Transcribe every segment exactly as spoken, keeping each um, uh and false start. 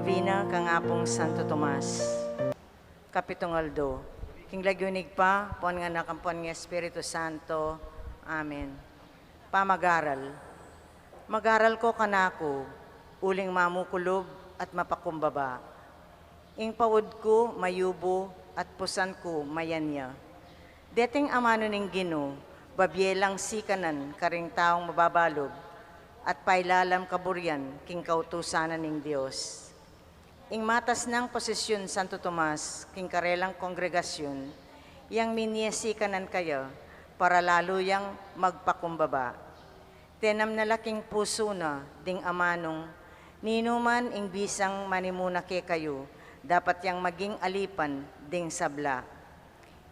Bina kang Apung Santo Tomas. Kapitung aldo. King lagyu ning Ibpa, ampo ning Anak, ampo ning Espiritu Santo. Amen. Pamagaral. Magaral ko kanaku, uling mamukulub at mapakumbaba. Ing paud ku mayubu at pusan ku mayanyag. Deting amanu ning Ginu, babie lang sikanan karing taung mababalub at pailalam kaburian king kautusan na ning Dios. Ing matas nang posisyun Santo Tomas king karelang kongregasyun, yang minie sikanan kaya para lalu yang magpakumbaba. Tenam na la king pusu na ding amanung, ninuman ing bisang manimuna kekayu, dapat yang maging alipan ding sabla.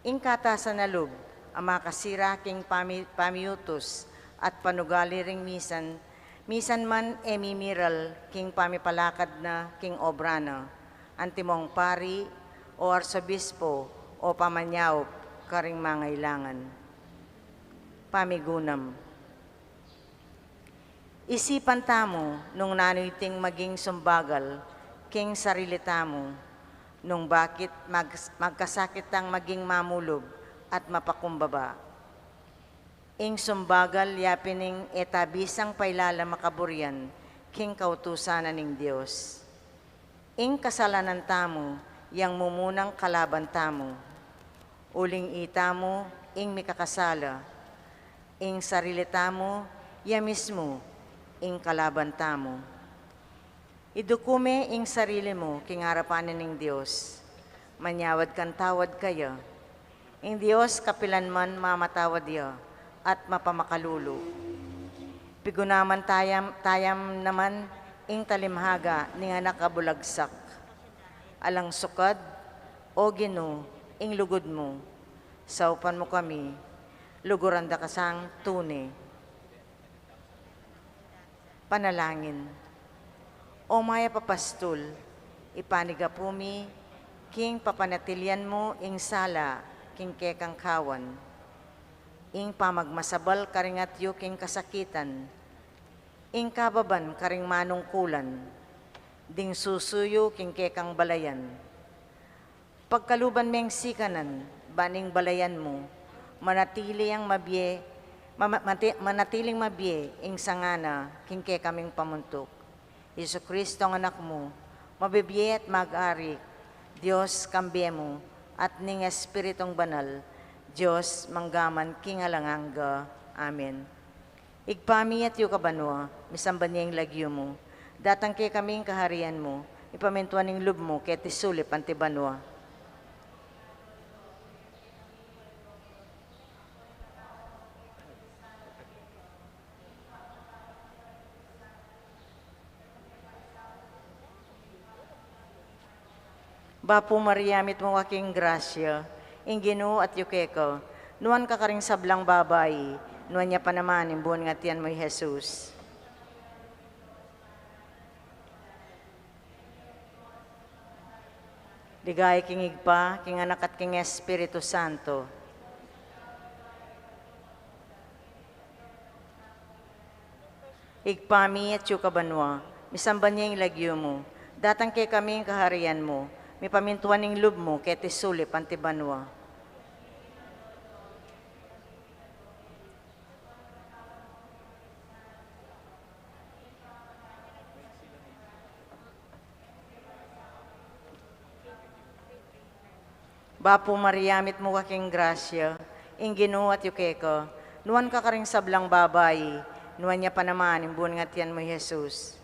Ing katasan a lub a makasira king pami-, pamiutus at panugali ring misan, misan man e mimiral king pamipalakad na king obra na, antimong pari, o arsobispo, o pamanyaup karing mangailangan. Pamigunam. Isipan tamu nung nanu iting maging sumbagal king sarili tamu, nung bakit mag-, magkasakit tang maging mamulub at mapakumbaba. Ing sumbagal ya pin ing e ta bisang pailalam a kaburian king kautusan na ning Dios. Ing kasalanan tamu yang mumunang kalaban tamu. Uling itamu ing mikakasala. Ing sarili tamu ya mismu ing kalaban tamu. Iduku me ing sarili mu king arapan ning Dios. Manyawad kang tawad kaya. Ing Dios kapilan man mamatawad ya at mapamakalulu. Pigunaman tayam, tayam naman ing talimhaga ning anak a bulagsak. Alang sukad, O Ginu, ing lugud mu. Saupan mu kami, luguran da ka sang tune. Panalangin. O mayap a pastul, ipanigapu mi king papanatilian mu ing sala king kekang kawan, ing pamagmasabal karing atyu king kasakitan, ing kababan karing manungkulan, ding susuyu king kekang balayan. Pagkaluban meng sikanan, ban ing balayan mu, manatili yang mabie, ma-, ma-, mati-, manatiling mabie ing sanga na king kekaming pamuntuk. Jesucristo a Anak mu, mabibie at mag-ari, Dios kambe mu, at ning Espiritung Banal, Dios mangga man king alang angga. Amen. Ibpa mi atyu ka banua, misamban ya ing lagyu mu. Datang kekami ing kaharian mu, mipamintuan ing lub mu keti sulip anti banua. Bapu Maria, mitmu ka king grasya, ing Ginu atyu keka, nuan ka karing sablang babai, nuan ya pa naman ing bunga ning atian mu, i Jesus. Ligaya king Ibpa, king Anak, at king Espiritu Santo. Ibpa mi, atyu ka banua, misamban ya ing lagyu mu, datang kekami ing kaharian mu, mipamintuan ing lub mu keti sulip anti banua. Bapu Maria, mitmu ka king grasya, ing Ginu atyu keka, nuan ka karing sablang babai, nuan ya pa naman ing bunga ning atian mu, i Jesus.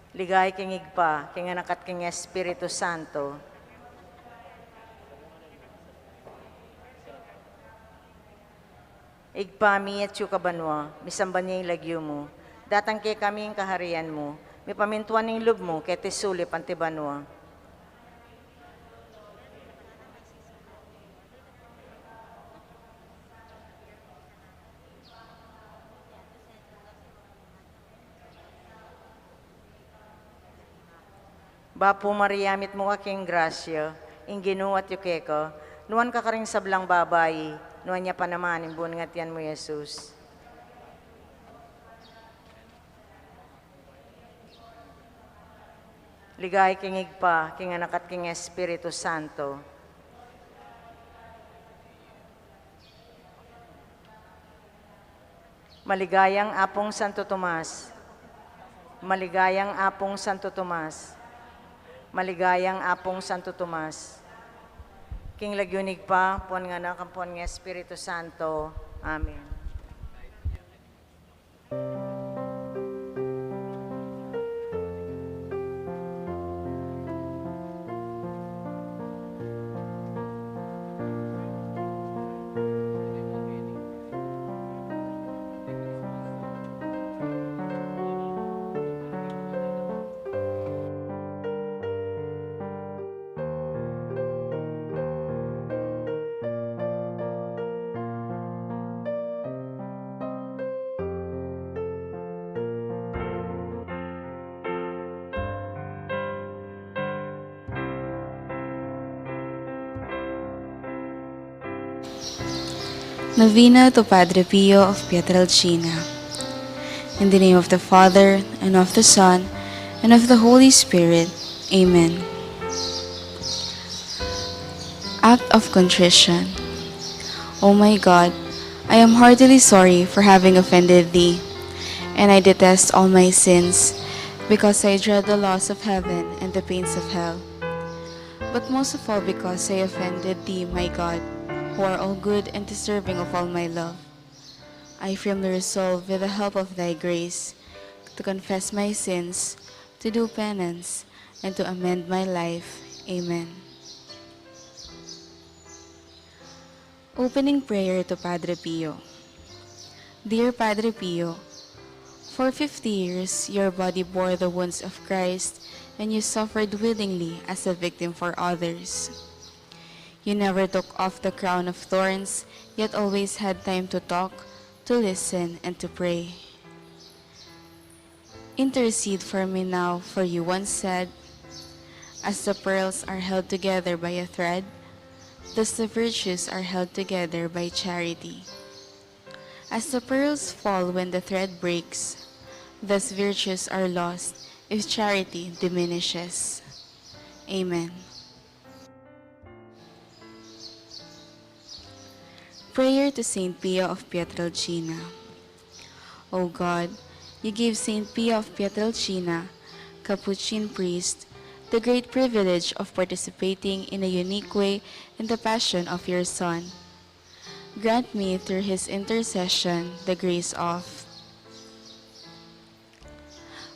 Ligaya king Ibpa, king Anak, at king Espiritu Santo. Ibpa mi, atyu ka banua, misamban ya ing lagyu mu, datang kekami ing kaharian mu, mipamintuan ing lub mu keti sulip anti banua. Bapu Maria, mitmu ka king grasya, ing Ginu atyu keka, nuan ka karing sablang babai, nuan ya pa naman ing bunga ning atian mu, i Jesus. Ligaya king Ibpa, king Anak, at king Espiritu Santo. Maligayang Apung Santo Tomas. Maligayang Apung Santo Tomas. Maligayang Apung Santo Tomas. King lagyu ning Ibpa, ampo ning Anak, ampo ning Espiritu Santo. Amen. Novena to Padre Pio of Pietrelcina. In the name of the Father, and of the Son, and of the Holy Spirit. Amen. Act of Contrition. O my God, I am heartily sorry for having offended thee, and I detest all my sins, because I dread the loss of heaven and the pains of hell. But most of all because I offended thee, my God, who are all good and deserving of all my love. I firmly resolve, with the help of thy grace, to confess my sins, to do penance, and to amend my life. Amen. Opening prayer to Padre Pio. Dear Padre Pio, for fifty years your body bore the wounds of Christ, and you suffered willingly as a victim for others. You never took off the crown of thorns, yet always had time to talk, to listen, and to pray. Intercede for me now, for you once said, "As the pearls are held together by a thread, thus the virtues are held together by charity." As the pearls fall when the thread breaks, thus virtues are lost if charity diminishes. Amen. Prayer to Saint Pio of Pietrelcina. O God, you gave Saint Pio of Pietrelcina, Capuchin priest, the great privilege of participating in a unique way in the passion of your Son. Grant me through his intercession the grace of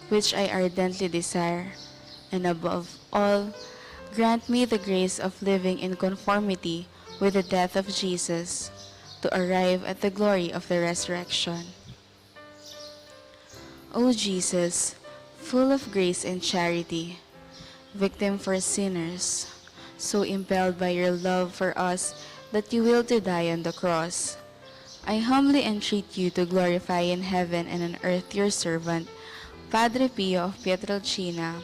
which I ardently desire, and above all, grant me the grace of living in conformity with the death of Jesus, to arrive at the glory of the resurrection. O Jesus, full of grace and charity, victim for sinners, so impelled by your love for us that you willed to die on the cross, I humbly entreat you to glorify in heaven and on earth your servant, Padre Pio of Pietrelcina,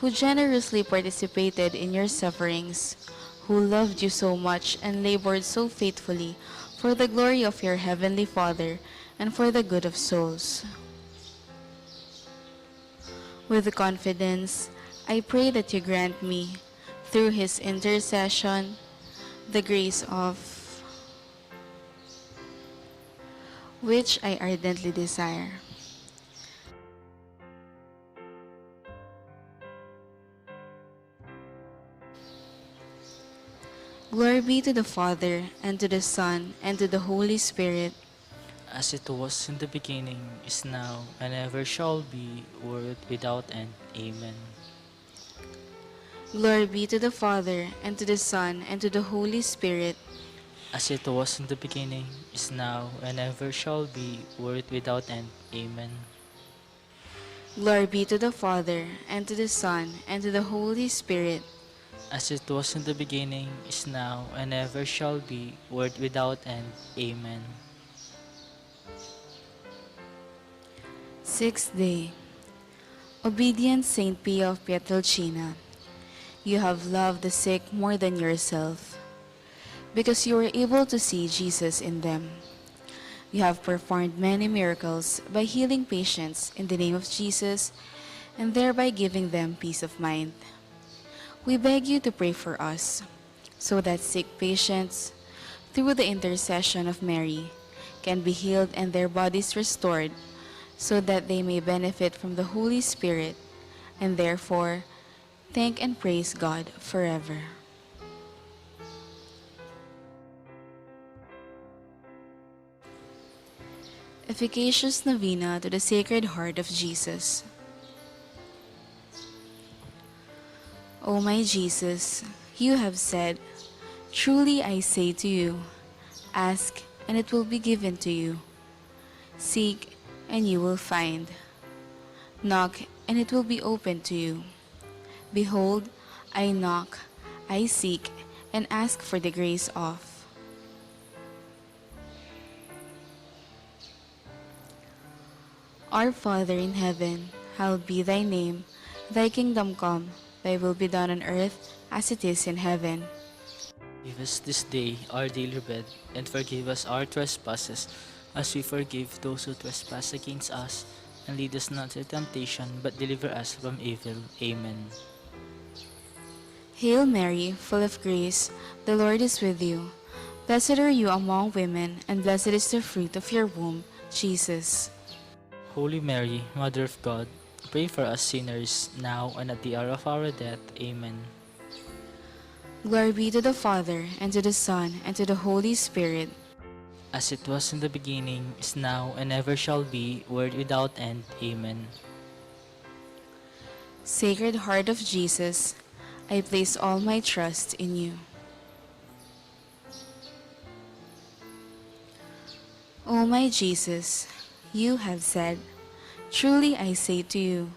who generously participated in your sufferings, who loved you so much and labored so faithfully for the glory of your heavenly Father and for the good of souls. With confidence, I pray that you grant me, through his intercession, the grace of which I ardently desire. Glory be to the Father, and to the Son, and to the Holy Spirit. As it was in the beginning, is now, and ever shall be, world without end. Amen. Glory be to the Father, and to the Son, and to the Holy Spirit. As it was in the beginning, is now, and ever shall be, world without end. Amen. Glory be to the Father, and to the Son, and to the Holy Spirit. As it was in the beginning, is now, and ever shall be, world without end. Amen. Sixth day. Obedient Saint Pio of Pietrelcina, you have loved the sick more than yourself, because you were able to see Jesus in them. You have performed many miracles by healing patients in the name of Jesus, and thereby giving them peace of mind. We beg you to pray for us, so that sick patients, through the intercession of Mary, can be healed and their bodies restored, so that they may benefit from the Holy Spirit, and therefore thank and praise God forever. Efficacious Novena to the Sacred Heart of Jesus. O my Jesus, you have said, "Truly I say to you, ask, and it will be given to you. Seek, and you will find. Knock, and it will be opened to you. Behold, I knock, I seek, and ask for the grace of." Our Father in heaven, hallowed be thy name. Thy kingdom come, thy will be done on earth as it is in heaven. Give us this day our daily bread, and forgive us our trespasses, as we forgive those who trespass against us. And lead us not into temptation, but deliver us from evil. Amen. Hail Mary, full of grace, the Lord is with you. Blessed are you among women, and blessed is the fruit of your womb, Jesus. Holy Mary, Mother of God, pray for us sinners, now and at the hour of our death. Amen. Glory be to the Father, and to the Son, and to the Holy Spirit. As it was in the beginning, is now, and ever shall be, world without end. Amen. Sacred Heart of Jesus, I place all my trust in you. O my Jesus, you have said, "Truly I say to you,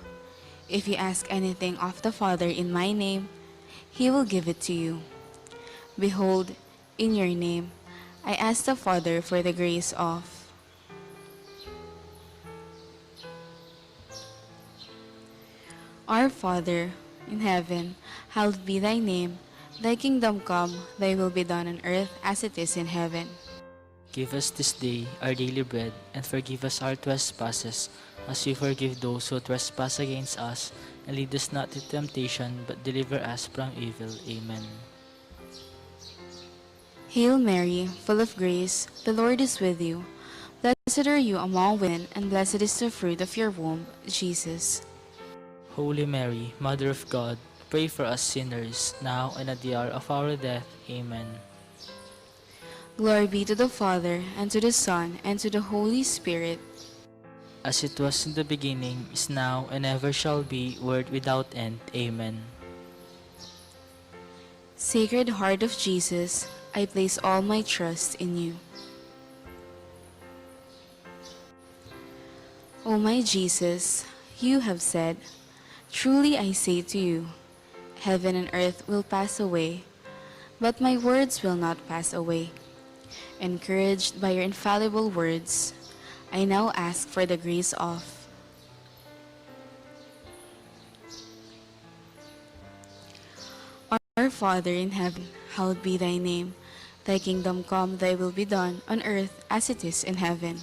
if you ask anything of the Father in my name, he will give it to you. Behold, in your name, I ask the Father for the grace of." Our Father in heaven, hallowed be thy name. Thy kingdom come, thy will be done on earth as it is in heaven. Give us this day our daily bread, and forgive us our trespasses, as we forgive those who trespass against us. And lead us not into temptation, but deliver us from evil. Amen. Hail Mary, full of grace, the Lord is with you. Blessed are you among women, and blessed is the fruit of your womb, Jesus. Holy Mary, Mother of God, pray for us sinners, now and at the hour of our death. Amen. Glory be to the Father, and to the Son, and to the Holy Spirit. As it was in the beginning, is now, and ever shall be, world without end. Amen. Sacred Heart of Jesus, I place all my trust in you. O my Jesus, you have said, "Truly I say to you, heaven and earth will pass away, but my words will not pass away." Encouraged by your infallible words, I now ask for the grace of. Our Father in heaven, hallowed be thy name. Thy kingdom come, thy will be done, on earth as it is in heaven.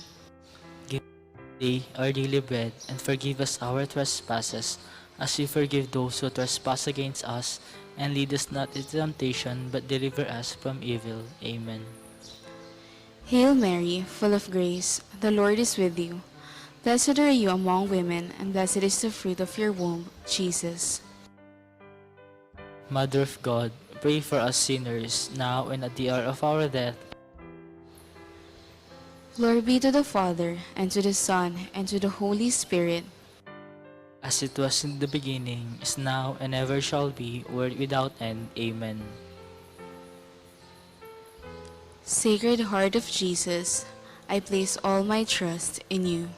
Give us today our daily bread, and forgive us our trespasses, as we forgive those who trespass against us, and lead us not into temptation, but deliver us from evil. Amen. Hail Mary, full of grace, the Lord is with you. Blessed are you among women, and blessed is the fruit of your womb, Jesus. Mother of God, pray for us sinners, now and at the hour of our death. Glory be to the Father, and to the Son, and to the Holy Spirit. As it was in the beginning, is now, and ever shall be, world without end. Amen. Sacred Heart of Jesus, I place all my trust in you.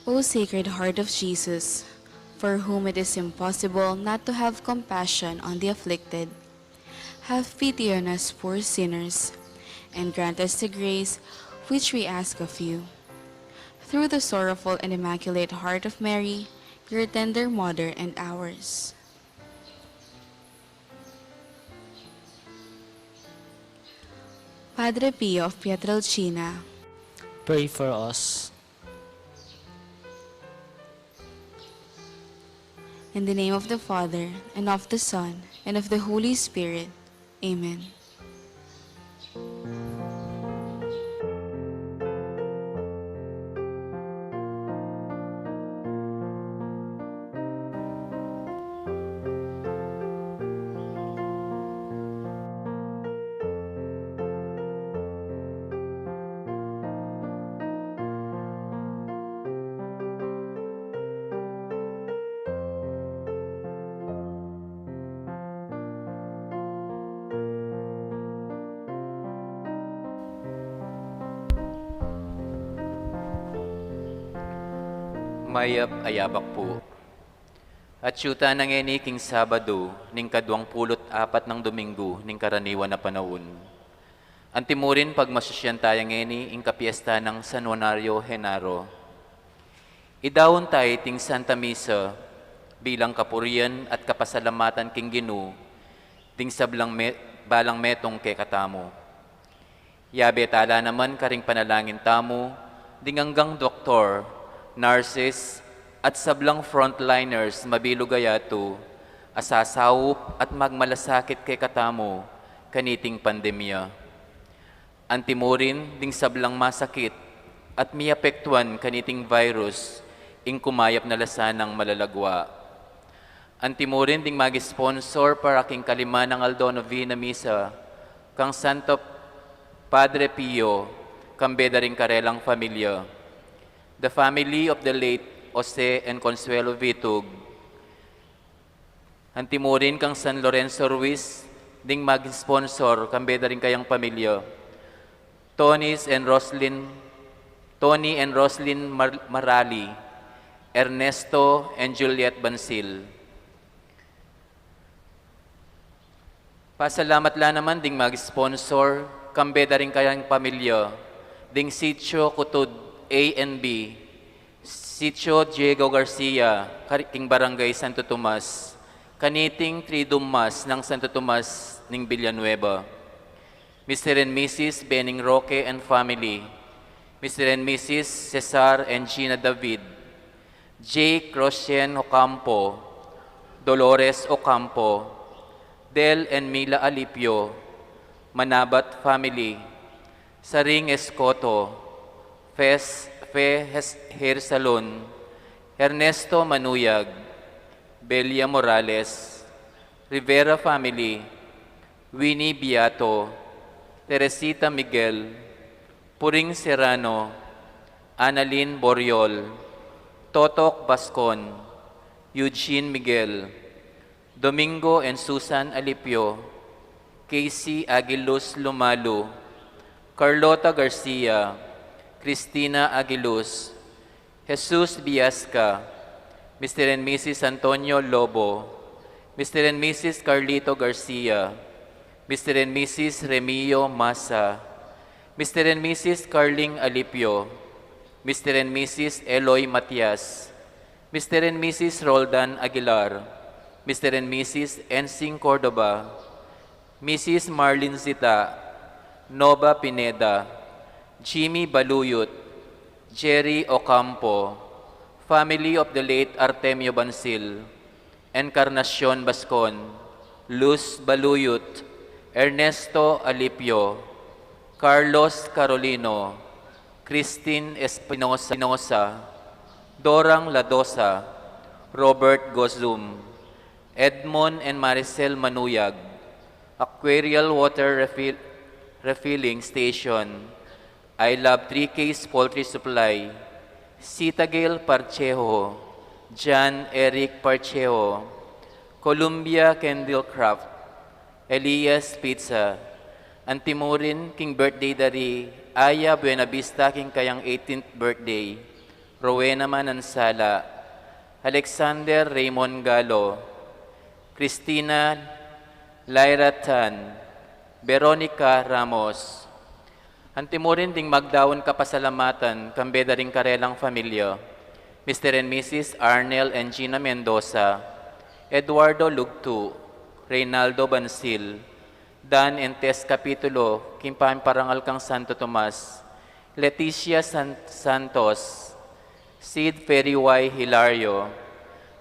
O Sacred Heart of Jesus, for whom it is impossible not to have compassion on the afflicted, have pity on us poor sinners, and grant us the grace which we ask of you. Through the sorrowful and immaculate heart of Mary, your tender mother and ours. Padre Pio of Pietrelcina, pray for us. In the name of the Father, and of the Son, and of the Holy Spirit. Amen. Mayap a yabak pu. Atyu tana ngeni king Sabadu ning kaduang pulu't apat nang Dominggu ning karaniwan a panaun. Antimurin pagmasusyan taya ngeni ing kapiesta nang San Honorio Genaro. Idaun taya iting Santa Misa bilang kapurian at kapasalamatan king Ginu ding sablang me-, balang metung kekatamu. Yabe tala naman karing panalangin tamu ding anggang doktor, nurses, at sablang frontliners mabilug a yatu a sasaup at magmalasakit kekatamu kaniting pandemya. Antimurin ding sablang masakit at miapektuan kaniting virus ing kumayap na la sanang malalagwa. Antimurin ding mag-sponsor para king kalima nang aldo novena misa kang Santo Padre Pio, kambe da ring karelang familia. The family of the late Jose and Consuelo Vitug. Antimurin kang San Lorenzo Ruiz ding mag-sponsor, kambe da ring kayang pamilya. Tony's and Roslyn, Tony and Roslyn Mar-, Marali, Ernesto and Juliet Bansil. Pasalamat la naman ding mag-sponsor, kambe da ring kayang pamilya, ding Sitio Kutud A and B, Sitio Diego Garcia, kar-, king Barangay Santo Tomas, kaniting Triduum Mass nang Santo Tomas ning Villanueva. Mister and Missus Benning Roque and family, Mister and Missus Cesar and Gina David, Jake Rosien Ocampo, Dolores Ocampo, Del and Mila Alipio, Manabat family, Saring Escoto, Fes, Fe Hes-, Hair Salon, Ernesto Manuyag, Belia Morales, Rivera family, Winnie Beato, Teresita Miguel, Puring Serrano, Annalyn Boriol, Totok Bascon, Eugene Miguel, Domingo and Susan Alipio, Casey Aguiluz Lumalu, Carlota Garcia, Cristina Aguiluz, Jesus Biasca, Mister and Missus Antonio Lobo, Mister and Missus Carlito Garcia, Mister and Missus Remio Masa, Mister and Missus Carling Alipio, Mister and Missus Eloy Matias, Mister and Missus Roldan Aguilar, Mister and Missus Ensing Cordova, Missus Marlene Zita, Nova Pineda, Jimmy Baluyut, Jerry Ocampo, family of the late Artemio Bansil, Encarnacion Bascon, Luz Baluyut, Ernesto Alipio, Carlos Carolino, Christine Espinosa, Dorang Ladosa, Robert Gozum, Edmond and Maricel Manuyag, Aquarial Water Refill-, Refilling Station, I Love Three Ks Poultry Supply, Sitagel Parchejo, John Eric Parchejo, Columbia Candlecraft, Elias Pizza, antimurin king birthday da ri Aya Buenavista king kayang eighteenth birthday, Rowena Manansala, Alexander Raymond Galo, Christina Lyra Tan, Veronica Ramos. Antimurin ding magdaun kapasalamatan, kambe da ring karelang familia, Mister and Missus Arnel and Gina Mendoza, Eduardo Lugtu, Reynaldo Bansil, Dan and Tess Capitulo, king pamparangal kang Santo Tomas, Leticia San-, Santos, Sid Ferry Y Hilario,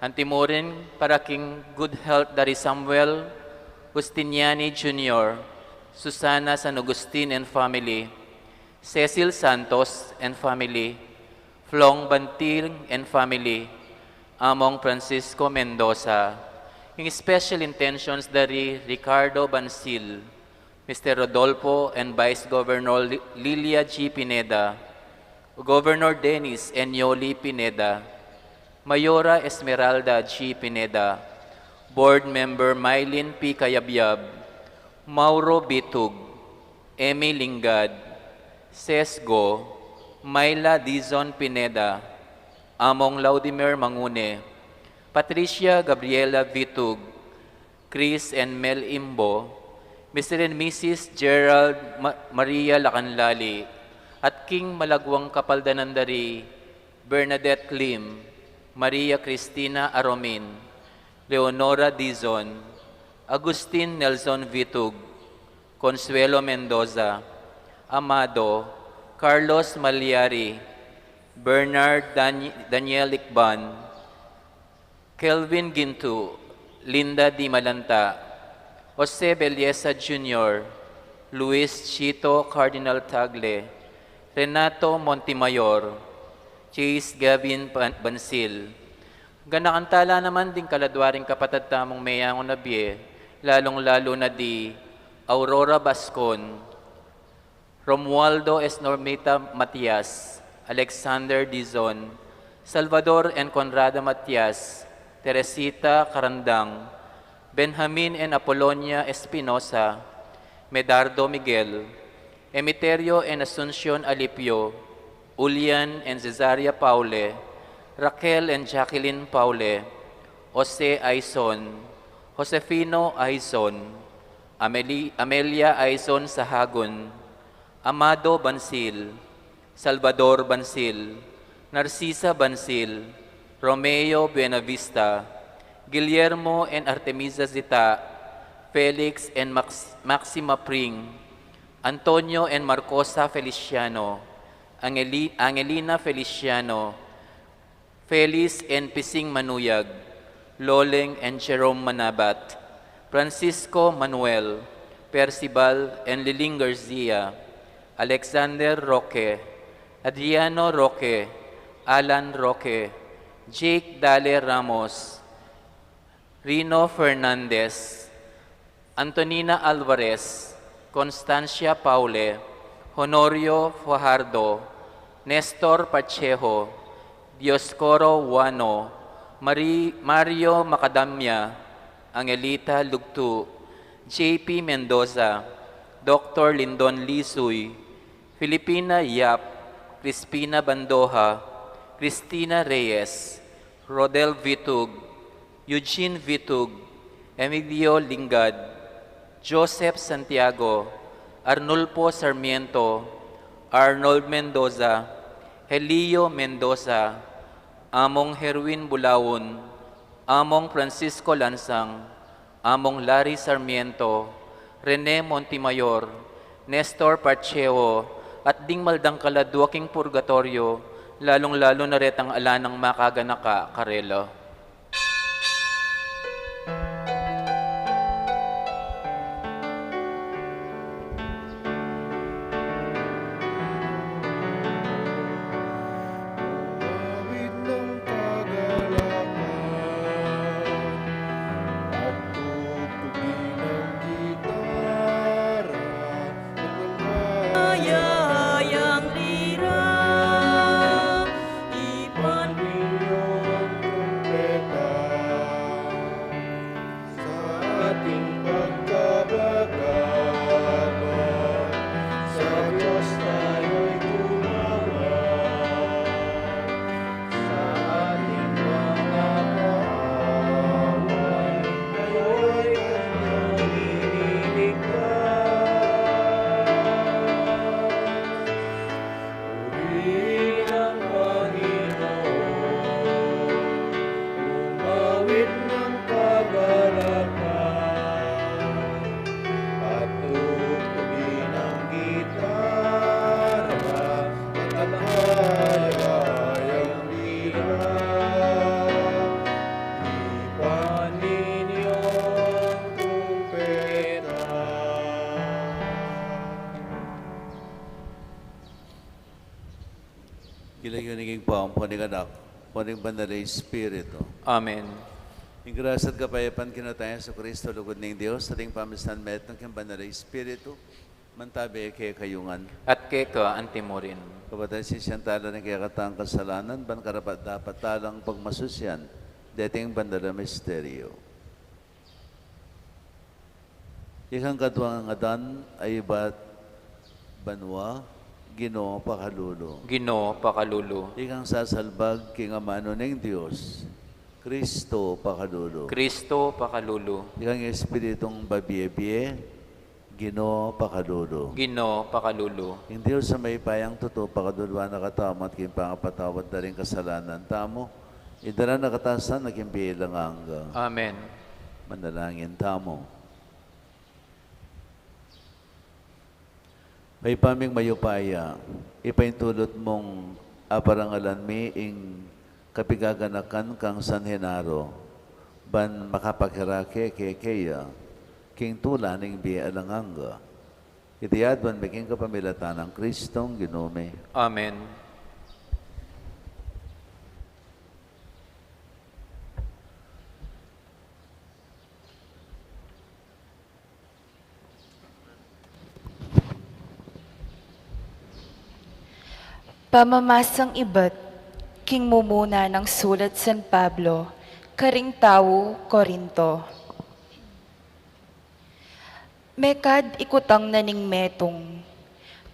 Antimurin para king good health dari Samuel Justiniani Junior, Susana San Agustin and family, Cecil Santos and family, Flong Bantil and family, Among Francisco Mendoza. Ing special intentions dari Ricardo Bansil, Mister Rodolfo and Vice Governor Li-, Lilia G Pineda, Governor Dennis and Yoli Pineda, Mayora Esmeralda G Pineda, Board Member Mylene P Cayabyab, Mauro Bitug, Emmy Lingad, Sesgo, Myla Dizon Pineda, Among Laudimir Mangune, Patricia Gabriela Vitug, Chris and Mel Imbo, Mister and Missus Gerald Ma-, Maria Lacanlali, at king malagwang kapaldanan dari Bernadette Lim, Maria Cristina Aromin, Leonora Dizon, Agustin Nelson Vitug, Consuelo Mendoza, Amado, Carlos Maliari, Bernard Dan-, Daniel Icban, Kelvin Gintu, Linda Di Malanta, Jose Belleza Junior, Luis Chito Cardinal Tagle, Renato Montemayor, Chase Gavin Ban-, Bansil. Ganakan tala naman ding kaladwa ring kapatad tamung meyangu na bie, lalung-lalu na di Aurora Bascon, Romualdo Esnormita Matias, Alexander Dizon, Salvador and Conrada Matias, Teresita Carandang, Benjamin and Apolonia Espinosa, Medardo Miguel, Emiterio and Asuncion Alipio, Ulian and Cesaria Paule, Raquel and Jacqueline Paule, Jose Aison, Josefino Aison, Ameli-, Amelia Aison Sahagun, Amado Bansil, Salvador Bansil, Narcisa Bansil, Romeo Buenavista, Guillermo and Artemisa Zita, Felix and Max-, Maxima Pring, Antonio and Marcosa Feliciano, Angeli-, Angelina Feliciano, Felis and Pising Manuyag, Loleng and Jerome Manabat, Francisco Manuel, Percival and Liling Garcia, Alexander Roque, Adriano Roque, Alan Roque, Jake Dale Ramos, Rino Fernandez, Antonina Alvarez, Constancia Paule, Honorio Fajardo, Nestor Pacheco, Dioscoro Wano, Mari-, Mario Macadamia, Angelita Lugtu, J P Mendoza, Doctor Lindon Lisuy, Filipina Yap, Crispina Bandoja, Cristina Reyes, Rodel Vitug, Eugene Vitug, Emilio Lingad, Joseph Santiago, Arnulfo Sarmiento, Arnold Mendoza, Helio Mendoza, Among Herwin Bulaon, Among Francisco Lansang, Among Larry Sarmiento, Rene Montemayor, Nestor Pacheco, at ding maldang kaladwa king purgatoryo, lalung-lalu na retang ala nang makaganaka karela. Ning Anak, ning Banal a Espiritu. Amen. Ing grasya at kapayapan king Ginu tang Jesucristo, lugud ning Dios, at ing pamisan metung king Banal a Espiritu, mantabi kekayu ngan. At keka antimurin. Kapatad, sisian tala ring kekatang kasalanan, ban karapat-dapat talang pagmasusyan deting banal a misteryo. Ikang kaduang adan a ibat banua, Ginu, pakalulu. Ginu, pakalulu. Ikang sasalbag king amanu ning Dios, Kristo, pakalulu. Kristo, pakalulu. Ikang Espiritung babie-bie, Ginu, pakalulu. Ginu, pakalulu. Ing Dios a mayupayang tutu pakaluluan na katamu at king pangapatawad da ring kasalanan tamu, idala na katamu sa king bie alang angga. Amen. Manalangin tamu. Ibpa ming mayupaya, ipaintulut mung aparangalan mi ing kapigaganakan kang San Genaro, ban makapakirake kaya king tula ning bie alang angga. Iti aduan mi king kapamilatan nang Kristong Ginu mi. Amen. Pamamasang ibat king mumuna nang sulat San Pablo karing tau Corinto. Mekad ikutang na ning metung,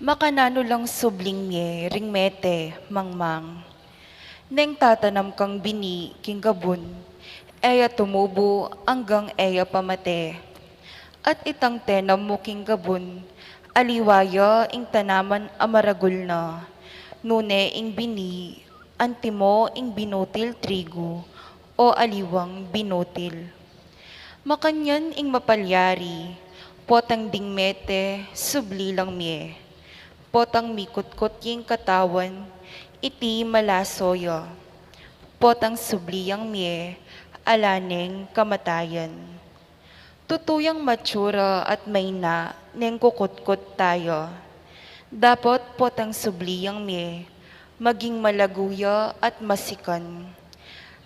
makananu lang subling mie ring mete, mangmang? Neng tatanam kang bini king gabun, e ya tumubu anggang e ya pamate. At itang tenam mu king gabun, aliwa ya ing tanaman a maragul na, nune ing bini, antimo ing binutil trigu, o aliwang binutil. Makanyan ing mapalyari, potang ding mete, subli lang mie. Potang mikutkut ya ing katawan, iti malaso ya. Potang subli yang mie, ala neng kamatayan. Tutu yang matsura at maina neng kukutkut taya. Dapot potang subli yang mie, maging malagu ya at masikan.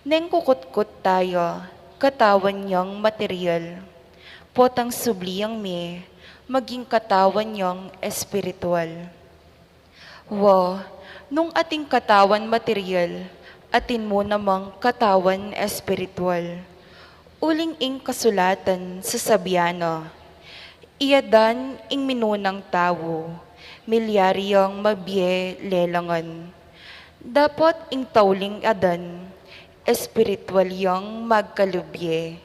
Neng kukutkut taya, katawan yang material. Potang subli yang mie, maging katawan yang espiritual. Wa, nung atin katawan material, atin mu namang katawan espiritual. Uling ing kasulatan sasabian na, i Adan ing minunang tau, milyari yang mabie lelangan. Dapot ing tauling Adan, espiritual yang magkalub ye.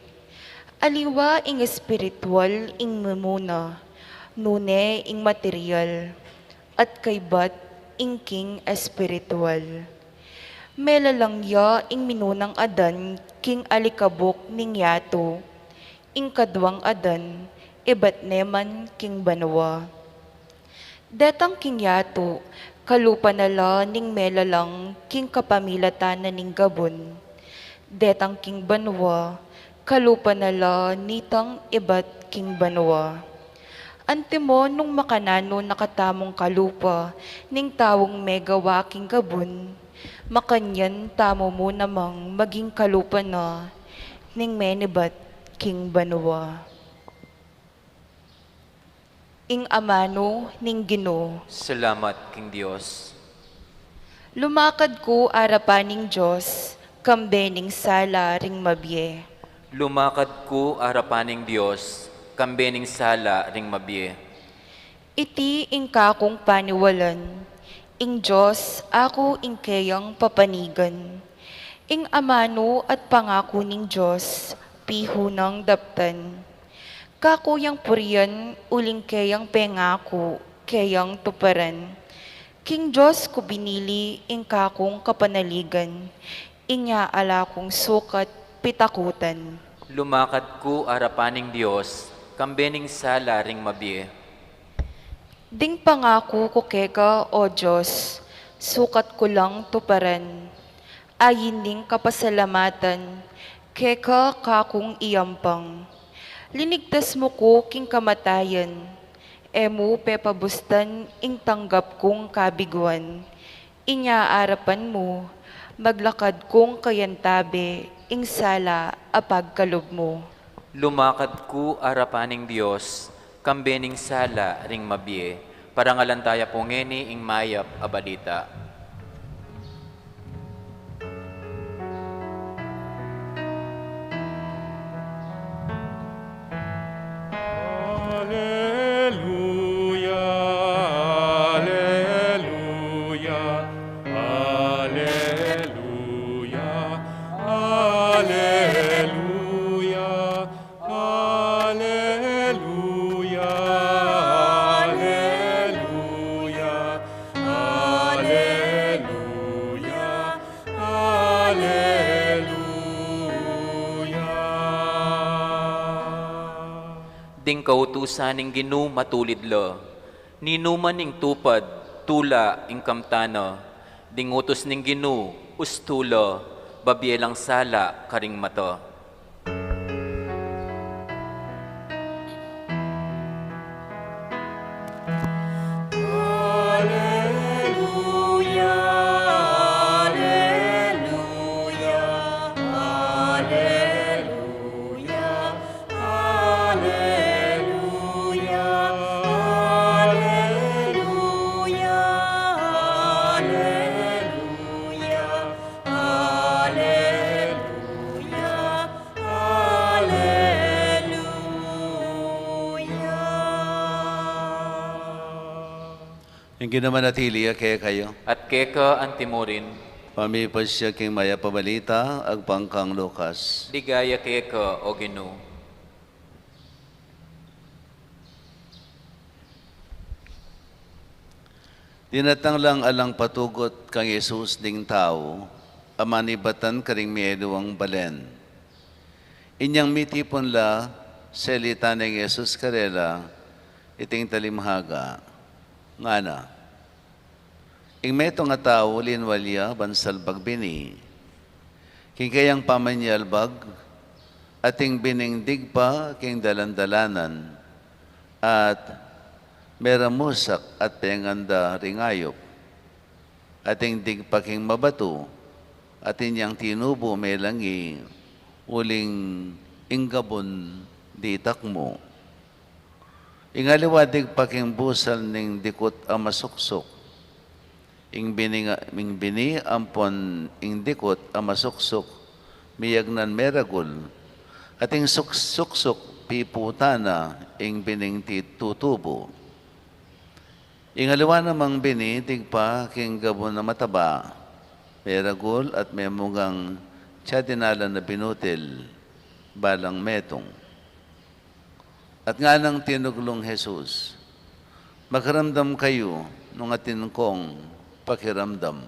Aliwa ing espiritual ing mimuna, nune ing material, at kaibat ing king espiritual. Melalang ya ing minunang Adan king alikabuk ning yatu, ing kaduang Adan, ibat ne man king banua. Detang king yatu, kalupa na la ning melalang king kapamilatan na ning gabun. Detang king banua, kalupa na la nitang ibat king banua. Antimo nung makananu na katamung kalupa ning taung megawa king gabun, makanyan tamu mu namang maging kalupa na ning menibat king banua. Ing amanu ning Ginu. Salamat king Dios. Lumakad ku arapan ning Dios, kambe ning sala ring mabie. Lumakad ku arapan ning Dios, kambe ning sala ring mabie. Iti ing kakung paniwalan, ing Dios aku ing keyang papanigan. Ing amanu at pangaku ning Dios, pihunang daptan. Kaku yang purian, uling keyang pengaku, keyang tuparan. King Dios ku binili ing kakung kapanaligan, inya ala kung sukat pitakutan. Lumakad ku arapan ning Dios, kambe ning sala ring mabie. Ding pangaku ku keka, O Dios, sukat ku lang tuparan. Ain ning kapasalamatan keka kakung iyampang. Linigtas mu ku king kamatayan, e mu pepabustan ing tanggap kung kabiguan. Inya arapan mu, Maglakad kung kayantabe ing sala a pagkalub mu. Lumakad ku arapan ning Dios, kambe ning sala ring mabie, parangalan taya pu ngeni ing mayap a balita. Aleluya, aleluya, aleluya, aleluya, aleluya, aleluya, aleluya. Aleluya. Ding kautusan ning Ginu matulid la. Ninuman ing tupad, tula ing kamtan na. Ding utus ning Ginu, ustu la, babie lang sala karing mata. Aleluya, aleluya, aleluya, aleluya, aleluya, aleluya, aleluya. Aleluya. Ing Ginu manatili ya kekayu. At keka antimurin. Pamipasya king mayap a balita agpang kang Lucas. Ligaya keka, O Ginu. Dinatang lang alang patugut kang Jesus ding tau a manibatan karing mieduang balen. Inyang mitipun la, selita neng Jesus karela iting talimhaga, ngana: Ing metung a tau linwal ya ban salbag bini. King kayang pamanyalbag, ating bining digpa king dalan-dalanan, at meramusak at penganda ring ayup. Ating digpa king mabatu, at inyang tinubu melangi, uling ing gabun ditak mu. Ing aliwa digpa king busal ning dikut a masuksuk. Ing bini, ing bini ampon ing dikut a masuksuk miyagnan meragul, at ing suk-, suksuk piputan na ing bining ti-, tutubu. Ing aliwa namang bini digpa king gabun a mataba, meragul at memungang tiyadinalan a binutil, balang metung. At nganang tinuglung Jesus, "Makiramdam kayu nung atin kong pakiramdam."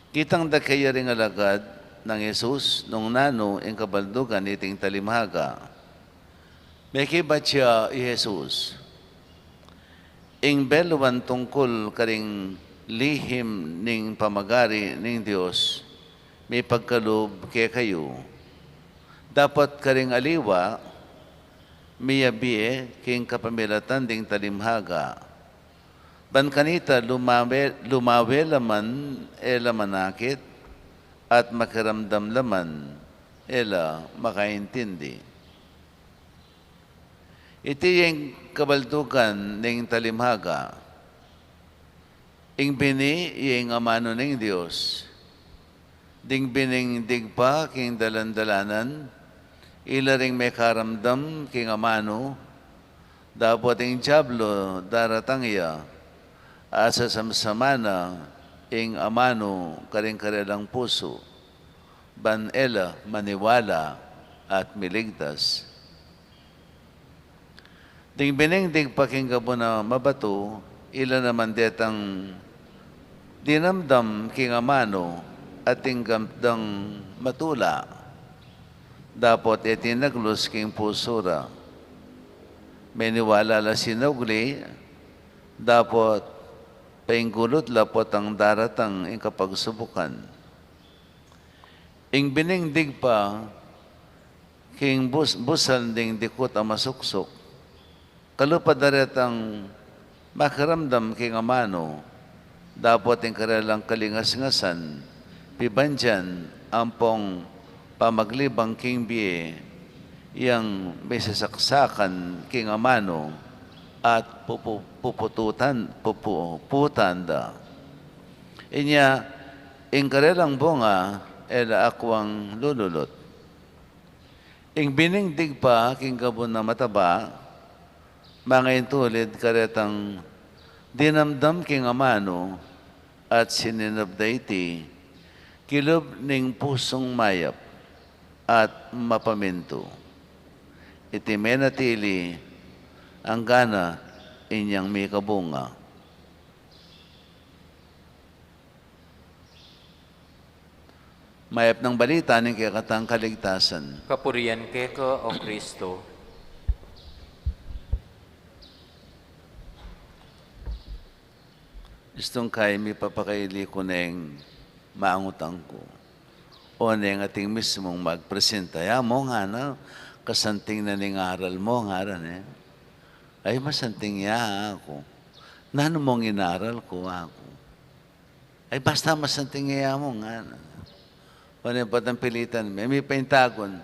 Kitang da keya ring alagad nang Jesus nung nanu ing kabaldugan niting talimhaga. Mekibat ya i Jesus, "Ing beluan tungkul karing lihim ning pamagari ning Dios mipagkalub kekayu. Dapot karing aliwa, miyabie king kapamilatan ding talimhaga. Ban kanita lumawe, lumawe la man e la manakit, at makiramdam la man e la makaintindi." Iti ya ing kabaldugan ning talimhaga. Ing bini ya ing amanu ning Dios. Ding bining digpa king dalan-dalanan, ila ring mekaramdam king amanu, dapot ing diablo daratang ya, at sasamsaman na ing amanu karing karelang pusu, ban e la maniwala at miligtas. Ding bining digpa king gabun a mabatu, ila naman detang dinamdam king amanu, at ing gabdang matula, dapot e tinaglus king pusu ra. Meniwala la sinaugli, dapot painggulut la potang daratang ing kapagsubukan. Ing bining digpa king bus-, busal ding dikut a masuksuk, kalupa da retang makiramdam king amanu, Dapot ing karelang kalingas-ngasan, pibandian ampong pamaglibang king bie, yang misasaksakan king amanu at pupu-, pupututan, pupuputan da. Inya, ing karelang bunga, e la akwang lululut. Ing bining digpa king gabun a mataba, mangaintulid karetang dinamdam king amanu at sininub da iti kilub ning pusung mayap at mapamintu. Iti menatili anggana inyang mikabunga. Mayap nang balita ning kekatang kaligtasan. Kapurian keka, O Kristo. Istung kay mipapakaili ku neng mangutang ku. O neng ating mismung magpresenta. Ya mu ngana, kasanting na ning aral mu ngana, e. Ay, masanting ya aku. Nanu mung inaral ku aku? Ay, basta masanting ya mu ngana. Pane patang pilitan me, mipaintagun.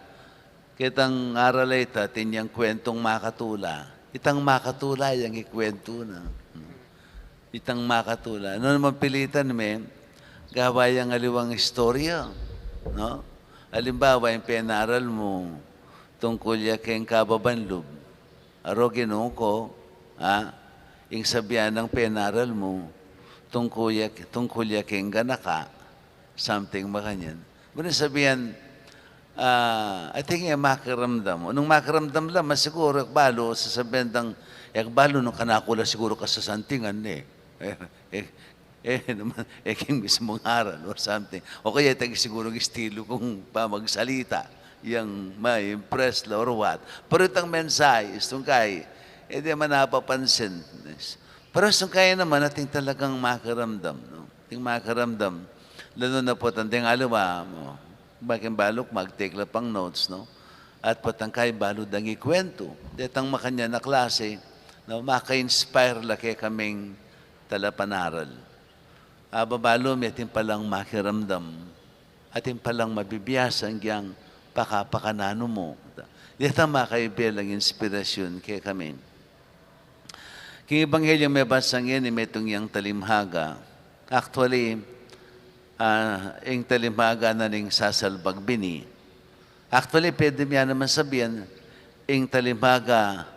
Ketang aral a ita, atin yang kwentung makatula. Itang makatula yang ikwentu na. Itang makatula. Nanu namang pilitan me, gawa yang aliwang istorya, no? Alimbawa, ing penaral mu tungkul ya keng kababan lub. Aro, Ginu ku, ha? Ing sabian nang penaral mu tungkul ya, tungkul ya keng ganaka, something makanyan. Buri sabian, ah, atin yang makiramdam. Nung makiramdam la, mas siguru, e ku balu, sasabian dang, e ku balu nung kanaku la siguru kasasantingan, e. E, e, e, naman, e king mismung aral or something. O kaya, e tagi siguru ing estilo kung pamagsalita yang ma-impress la or what. Pero itang mensahe, istung kay, e di man napapansin. Pero istung kay naman, atin talagang makiramdam, no? Atin makiramdam. Lalo na potang deng aliwa mu, bakit balu ku magtekla pang notes, no? At potang kay balu dang ikwentu. Detang makanyan a klase, no? Maka-inspire la kekaming talapanaral. Aba, balu mi atin palang makiramdam, atin palang mabibiasa ing pakapakananu mu. Detang makaibe lang inspirasyun kekami. King Ebanghelyo mebasa ngeni, metung yang talimhaga. Actually, ah, ing talimhaga na ning sasalbag bini. Actually, pwede mi ya naman sabian, ing talimhaga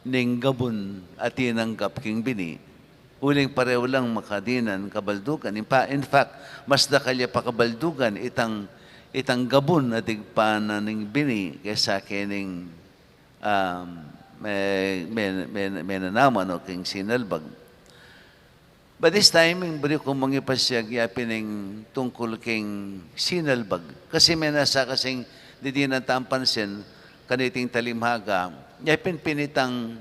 ning gabun a tinanggap king bini. Uling pareho lang makadinan kabaldugan. In pa-, in fact, mas dakal ya pa kabaldugan itang, itang gabun a digpa na ning bini kesa kening, um, me-, me-, me-, menanaman o king sinalbag. But this time, ing buri ku mung ipasiag ya pin ing tungkul king sinalbag. Kasi menasa kasing didinan tang pansin, kaniting talimhaga, ya pin pin itang,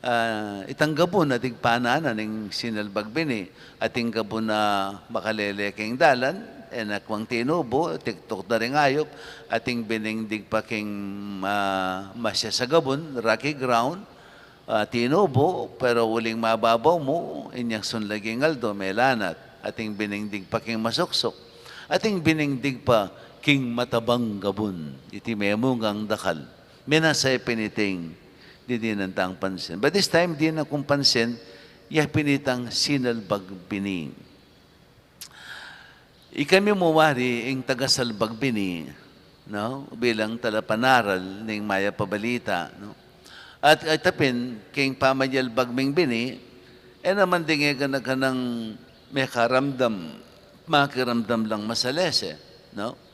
ah, itang gabun a digpa na ning sinalbag bini, ating gabun a makalele king dalan, e na kwang tinubu, tiktuk da ring ayup, ating bining digpa king, ah, masias a gabun, rocky ground, ah, tinubu, pero uling mababaw mu, inyang sunlag ing aldo, melanat, ating bining digpa king masuksuk, ating bining digpa king matabang gabun, iti memungang dakal. Menasa ya pin iting didinan tang pansin. But this time, dinan kung pansin, ya pin itang sinalbag bini. Ikami mu wari ing tagasalbag bini, no? Bilang talapanaral ning Mayap a Balita, no? At, at ita pin, king pamanyalbag ming bini, e naman deng e gana-ganang mekaramdam, makiramdam lang masalese, no?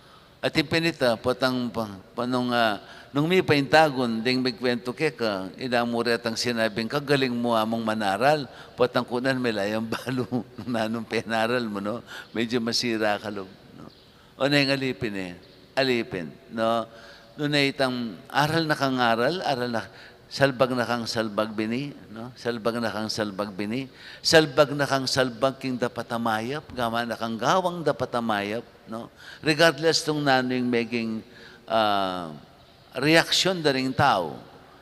Ating pin ita, potang pa-, pa-, nung, ah, nung mipaintagun deng migkwentu keka, ila mu retang sinabing, "Kagaling mu among manaral." Potang kunan, mela yang balu nung nanung penaral mu, no? Medyo masira ka lub, no? O neng ali pin e, ali pin, no? Nune itang aral na kang aral, aral na, salbag na kang salbag bini, no? Salbag na kang salbag bini, salbag na kang salbag king dapat a mayap, gawa na kang gawang dapat a mayap, no? Regardless nung nanu ing meging, ah, reaksyon da ring tau.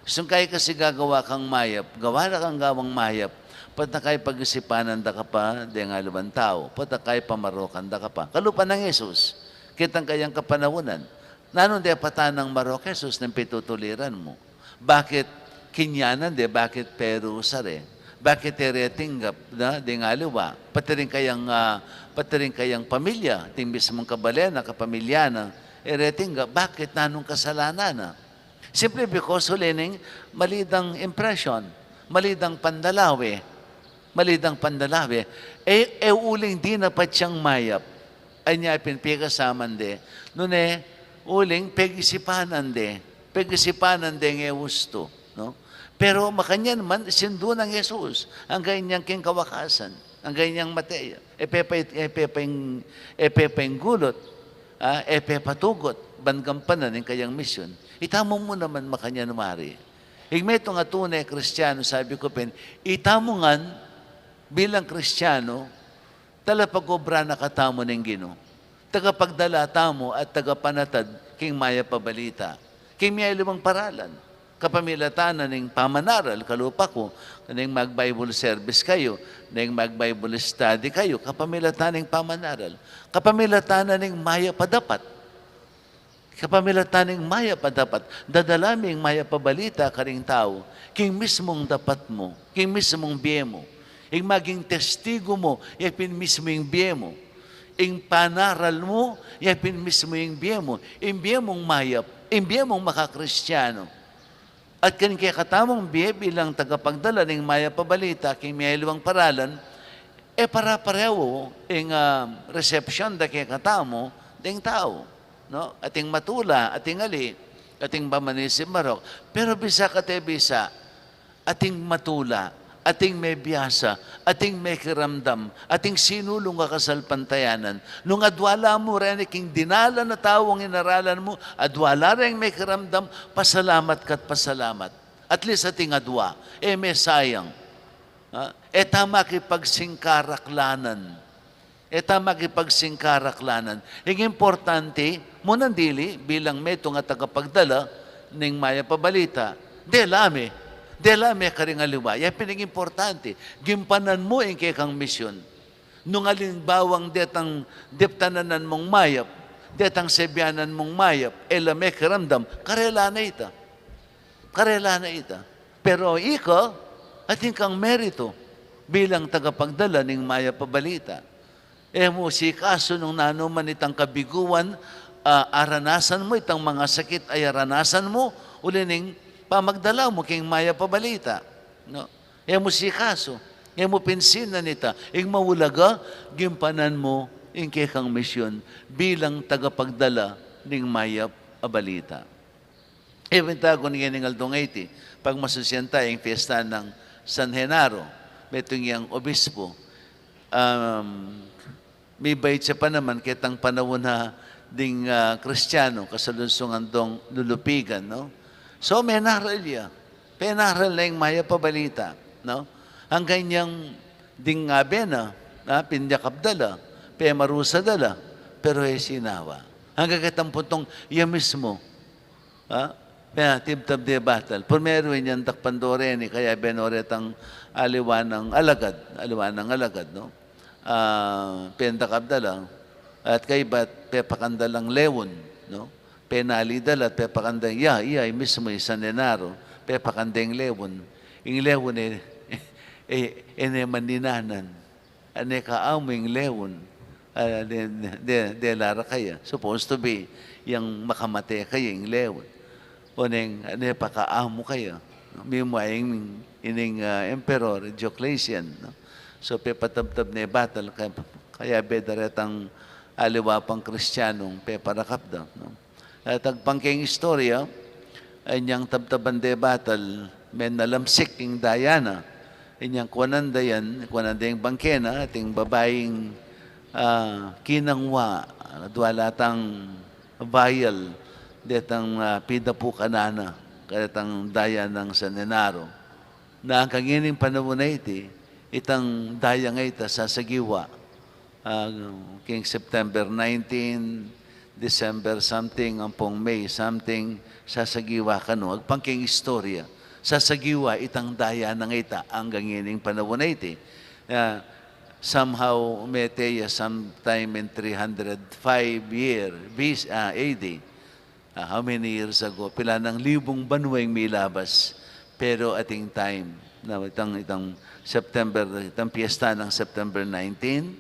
Sung kay kasi gagawa kang mayap, gawa na kang gawang mayap, Pota kaya pag-isipanan da ka pa deng aliwang tau, pota kaya pamarokan da ka pa. Kalupa nang Jesus, ketang kayang kapanaunan. Nanu, de pa tanang marok Jesus ning pitutuliran mu? Bakit kinyanan de, bakit perusa re? Bakit e re tinggap na deng aliwa? Pati ring kayang, ah, pati ring kayang pamilya, ating mismung kabalen na, kapamilya na, e re tinggap. Bakit? Nanung kasalanan na? Simply because uli ning mali dang impression, mali dang pandalawe, mali dang pandalawe. E, e uling dinapat yang mayap, anya pin pekasaman de, nune uling pegisipanan de, pegisipanan de nge ustu, no? Pero makanyan man, sindu nang Jesus, angga inyang king kawakasan, angga inyang mate ya. E pe pa, e pe pa ing, e pe pa ing gulut, ah, e pe pa tugut, ban gampanan ing kayang misyon. Itamu mu naman makanyan wari. Ing metung a tune Kristianu, sabi ku pin, itamu ngan bilang Kristianu, talapag-obra na katamu ning Ginu. Tagapagdala tamu at tagapanatad king mayap a balita, king miyaliwang paralan. Kapamilatan na ning pamanaral, kalupa ku, ning mag-Bible service kayu, ning mag-Bible study kayu, kapamilatan ning pamanaral, kapamilatan na ning mayap a dapat. Kapamilatan ning mayap a dapat, dadala mi ing mayap a balita karing tau, king mismung dapat mu, king mismung bie mu. Ing maging testigu mu, ya pin mismu ing bie mu. Ing panaral mu, ya pin mismu ing bie mu. Ing bie mung mayap, ing bie mung makakristianu. At king kekatamung bie bilang tagapagdala ning mayap a balita king miyaliwang paralan, e pare-parehu ing, ah, resepsyon da kekatamu ding tau, no? Ating matula, ating ali, ating pamanisip marok. Pero bisa kate bisa, ating matula, ating mebiasa, ating mekiramdam, ating sinulung a kasalpantayanan. Nung adwa la mu reni king dinalan a taung inaralan mu, adwa la reng mekiramdam, pasalamat ka't pasalamat. At least ating adwa, e me sayang. Ha? E ta makipagsingkaraklanan. E ta makipagsingkaraklanan. Ing importante, munang dili, bilang metung a tagapagdala ning mayap a balita, dela me, dela me karing aliwa. Ya pin ing importante, gimpanan mu ing kekang misyon. Nung alimbawang detang deptananan mung mayap, detang sebianan mung mayap, e la mekiramdam, karela na ita. Karela na ita. Pero ika, atin kang meritu bilang tagapagdala ning mayap a balita. E mu sikasu nung nanu man itang kabiguan a aranasan mu, itang mga sakit a aranasan mu, uli ning pamagdala mu king mayap a balita, no? E mu sikasu, e mu pinsinan ita. Ing maulaga, gimpanan mu ing kekang misyon bilang tagapagdala ning mayap a balita. Even tagun ngening aldo ngeni, pagmasusian ta ing fiesta nang San Genaro, metung yang obispo. Um, mibait ya pa naman ketang panaun na ding, ah, Kristianu, kasalungsungan dong lulupigan, no? So, menaral ya. Penaral na ing mayap a balita, no? Anggang yang ding abe na, ah, pinyakap da la, pemarusa da la, pero e sinawa. Anggang ketang puntong, ya mismu, ha? Pia, tibtab de batal. Primeru, inyang dakpan do reni, kayabe no retang aliwa nang alagad, aliwa nang alagad, no? Ah, pendakap da la, at kaybat, pepakan da lang lewun, no? Penali da la, pepakan da, ya, ya, mismu i San Genaro, pepakan da ing lewun. Ing lewun, e, e, e ne maninanan. Ane ka amu ing lewun, ah, de, de, de lara kaya. Supposed to be, yang makamate kaya ing lewun. O neng, ane pa ka amu kaya. Mimua ing, ining, ah, Emperor Diocletian, no? So, pepatabtab ne batal, kaya, kayabe da retang aliwa pang Kristianung peparakap da, no? At agpang keng istorya, inyang tabtaban de batal, menalamsik ing daya na. Inyang kuanan da yan, kuanan da ing bangke na, ating babaing, ah, kinangwa, adwa la tang vial, detang, ah, pidapu kanana, karetang daya nang San Genaro. Na anggang ining panaun a iti, itang daya a ita sasagiwa. Ah, king September nineteen, December something, ampong May something, sasagiwa kanu. Agpang king istorya, sasagiwa itang daya nang ita anggang ining panaun a iti. Ah, somehow, mete ya sometime in three hundred five year, B C, ah, A D. Ah, how many years ago? Pila nang libung banua ing milabas. Pero ating time, na itang, itang September, itang piyesta nang September nineteen,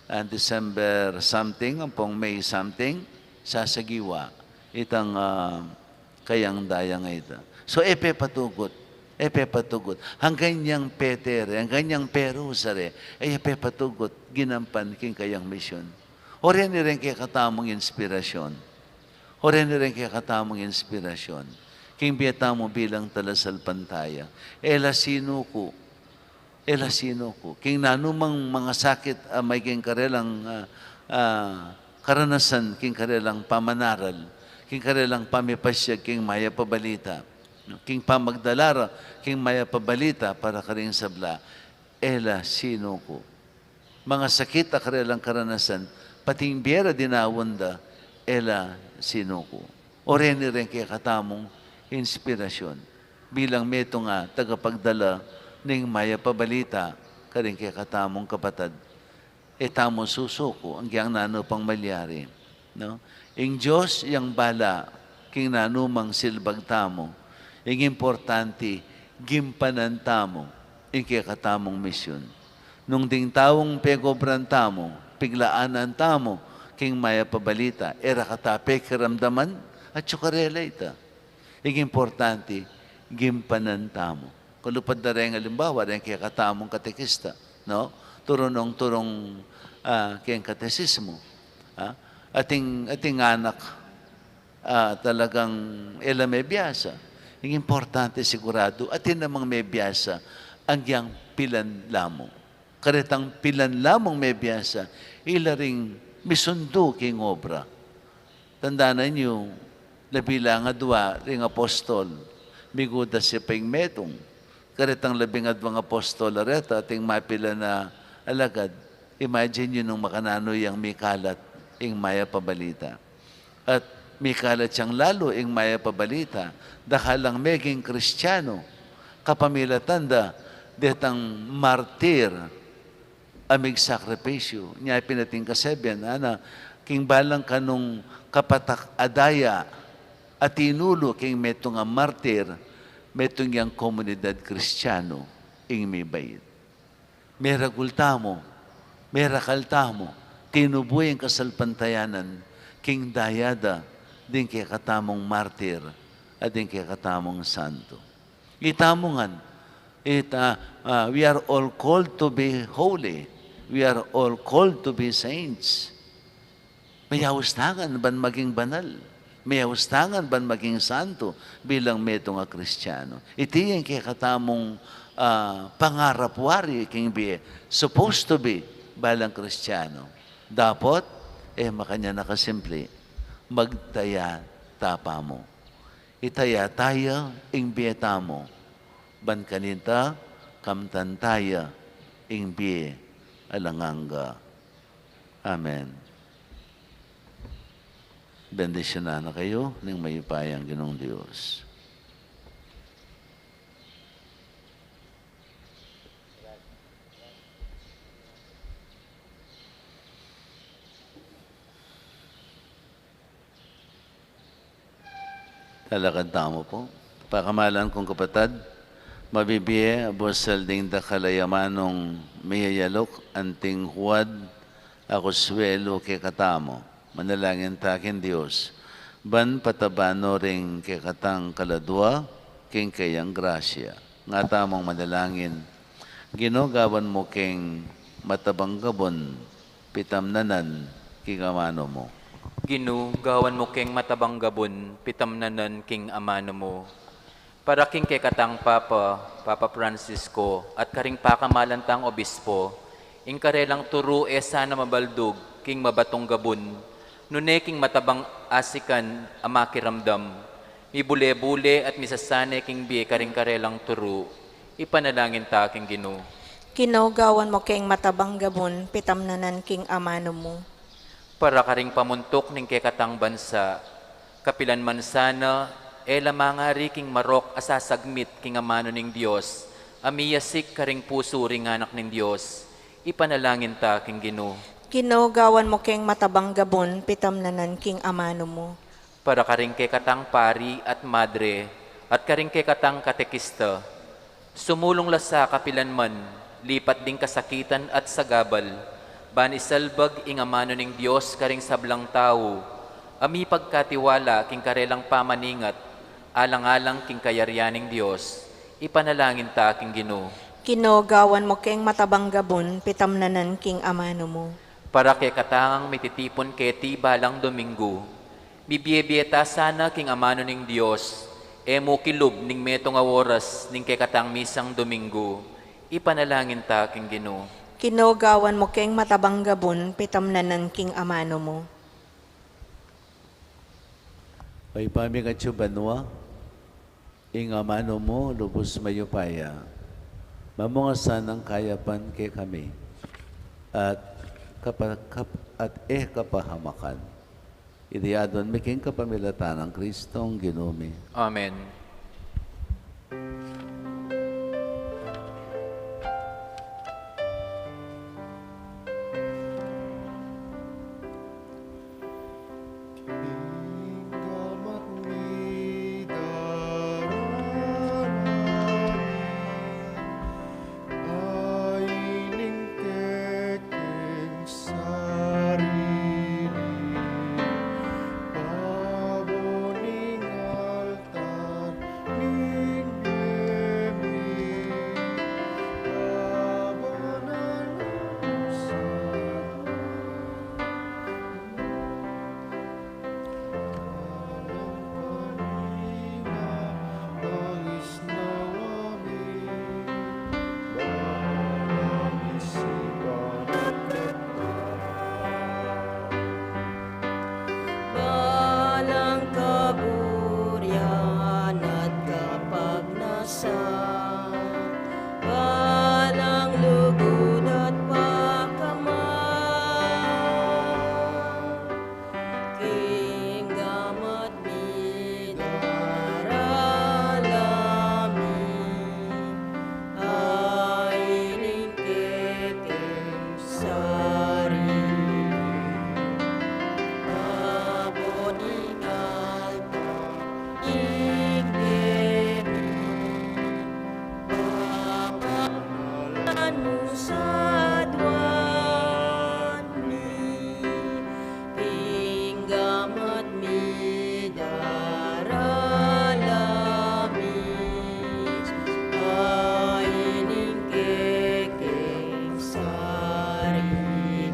and December something, ampong May something, sasagiwa itang, ah, kayang daya a ita. So, e pepatugut, e pepatugut. Anggang inyang pete re, anggang inyang perusa re, e pepatugut, ginampan king kayang misyon. O reni reng kekatamung inspirasyon. O reni reng kekatamung inspirasyon. King bie tamu bilang talasalpantaya. E la sinuku. E la sinuku. King nanumang mangasakit a maging karelang, ah, ah, karanasan, king karelang pamanaral, king karelang pamipasyag, king mayap a balita, king pamagdala ra king mayap a balita para karing sabla, e la sinuku. Mangasakit a karelang karanasan, pati ing bie ra dinaun da, e la sinuku. O reni reng kekatamung inspirasyon. Bilang metung a tagapagdala ning mayap a balita karing kekatamung kapatad, e tamu susuku anggang nanu pang malyari, no? Ing Dios yang bala king nanumang silbag tamu. Ing importante, gimpanan tamu ing kekatamung misyon. Nung ding taung pegobran tamu, piglaanan tamu king mayap a balita, e ra kata pekiramdaman, atyu karela ita. Ing importante, gimpanan tamu. Kalupad na reng alimbawa, reng kekatamung katekista, no? Turu nung turung, ah, keng katesismu. Ah, ating, ating anak, ah, talagang e la mebiasa. Ing importante siguradu, atin namang mebiasa, anggang pilan la mu. Karetang pilan la mung mebiasa, ila ring misundu king obra. Tandanan yu, labi lang adua ring apostol, migudas ya pa ing metung. Karetang labing adwang apostol a reta, ating mapilan a alagad. Imagine yu nung makananu yang mikalat ing mayap a balita. At mikalat yang lalu ing mayap a balita, dakal lang meging Kristianu, kapamilatan da detang martir a migsakripisyu. Nya pin ating kasabian, ana, king balang kanung kapatak a daya a tinulu king metung a martir, metung yang komunidad Kristianu ing mibait. Meragul tamu, merakal tamu, tinubu ing kasalpantayanan king daya da ding kekatamung martir at ding kekatamung santo. Itamu ngan, it, ah, ah, we are all called to be holy. We are all called to be saints. Meyaus tangan ban maging banal. Meyaus tangan ban maging santo bilang metung a Kristianu. Iti ing kekatamung, ah, pangarap wari king bie, supposed to be, balang Kristianu. Dapot, e makanyan a kasimpli, magtaya ta pamu. Itaya taya ing bie tamu, ban kanita kamtan taya ing bie alang angga. Amen. Bendisyunan na kayu ning mayupayang Ginung Dios. Talakad tamu pu. Pakamalan kung kapatad, mabibie a busal ding dakal a amanung miyayaluk anting huad a kusuelu kekatamu. Manalangin ta king Dios ban pataban no ring kekatang kaladua king kayang grasya. Nga tamung manalangin. Ginu, gawan mu keng matabang gabun pitamnanan king amanu mu. Ginu, gawan mu keng matabang gabun pitamnanan king amanu mu. Para king kekatang Papa, Papa Francisco, at karing pakamalan tang obispo, ing karelang turu e sana mabaldug king mabatung gabun, nune king matabang asikan a makiramdam, mibule-bule at misasane king bie karing karelang turu, ipanalangin ta king Ginu. Ginu, gawan mu keng matabang gabun pitamnanan king amanu mu. Para karing pamuntuk ning kekatang bansa, kapilan man sana E la mangari king marok a sasagmit king amanu ning Dios, a miyasik karing pusu ring anak ning Dios. Ipanalangin ta king Ginu. Ginu, gawan mu keng matabang gabun, pitamnanan king amanu mu. Para karing kekatang pari at madre, at karing kekatang katekista, sumulung la sa kapilan man, lipat ding kasakitan at sagabal, ban isalbag ing amanu ning Dios karing sablang tau, a mipagkatiwala king karelang pamaningat, alang-alang king kayarian ning Dios. Ipanalangin ta king Ginu. Ginu, gawan mu keng matabang gabun, pitamnanan king amanu mu. Para kekatang mititipun keti balang Domingo, mibie-bie ta sana king amanu ning Dios, e mu kilub ning metung a oras ning kekatang misang Domingo. Ipanalangin ta king Ginu. Ginu, gawan mu keng matabang gabun, pitamnanan king amanu mu. O Ibpa mi, atsu ka banua, ing amanu mu lubus mayupaya. Mamunga sana ing kayapan kekami, at kapa-, kap-, at e kapahamakan. Iti adwan mi king kapamilatan nang Kristong Ginu mi. Amen. Balang kaburian at kapagnasan, balang lugud at pakamal, king gamat mi darala mi, ay ning kekeng sarili. Abot ning altar, ning kekeng pamanalan mu sa aduan mi, king gamat mi darala mi, ay ning kekeng sarili.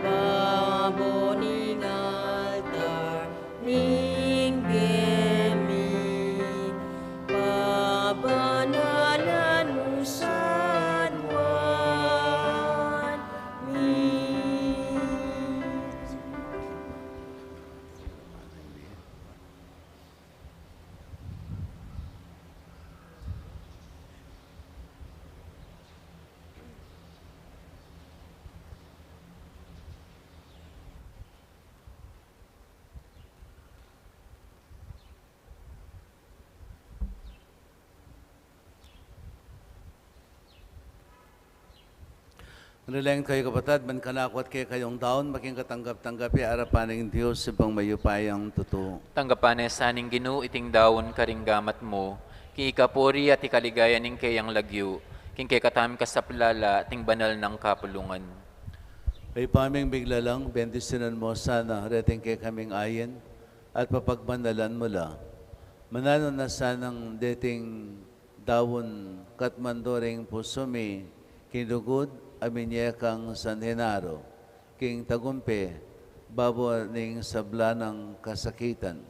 Babo ning altar, ning bie mi, pabanalan mu sa aduan mi. Manalangin kayu, kapatad, ban kanaku at kekayu ing daun maging katanggap-tanggap ya arapan ning Dios, Ibpang mayupayang tutu. Tanggapan na sa ning Ginu iting daun karing gamat mu, king ikapuri at ikaligaya ning keyang lagyu, king kekatamung kasaplala at ning banal nang kapulungan. Ibpa ming miglalang, bendisyunan mu sana reting kekaming ain, at papagbanalan mu la. Mananu na sanang deting daun katmandu ring pusu mi, king lugud a minie kang San Genaro, king tagumpe, babo ning sabla nang kasakitan.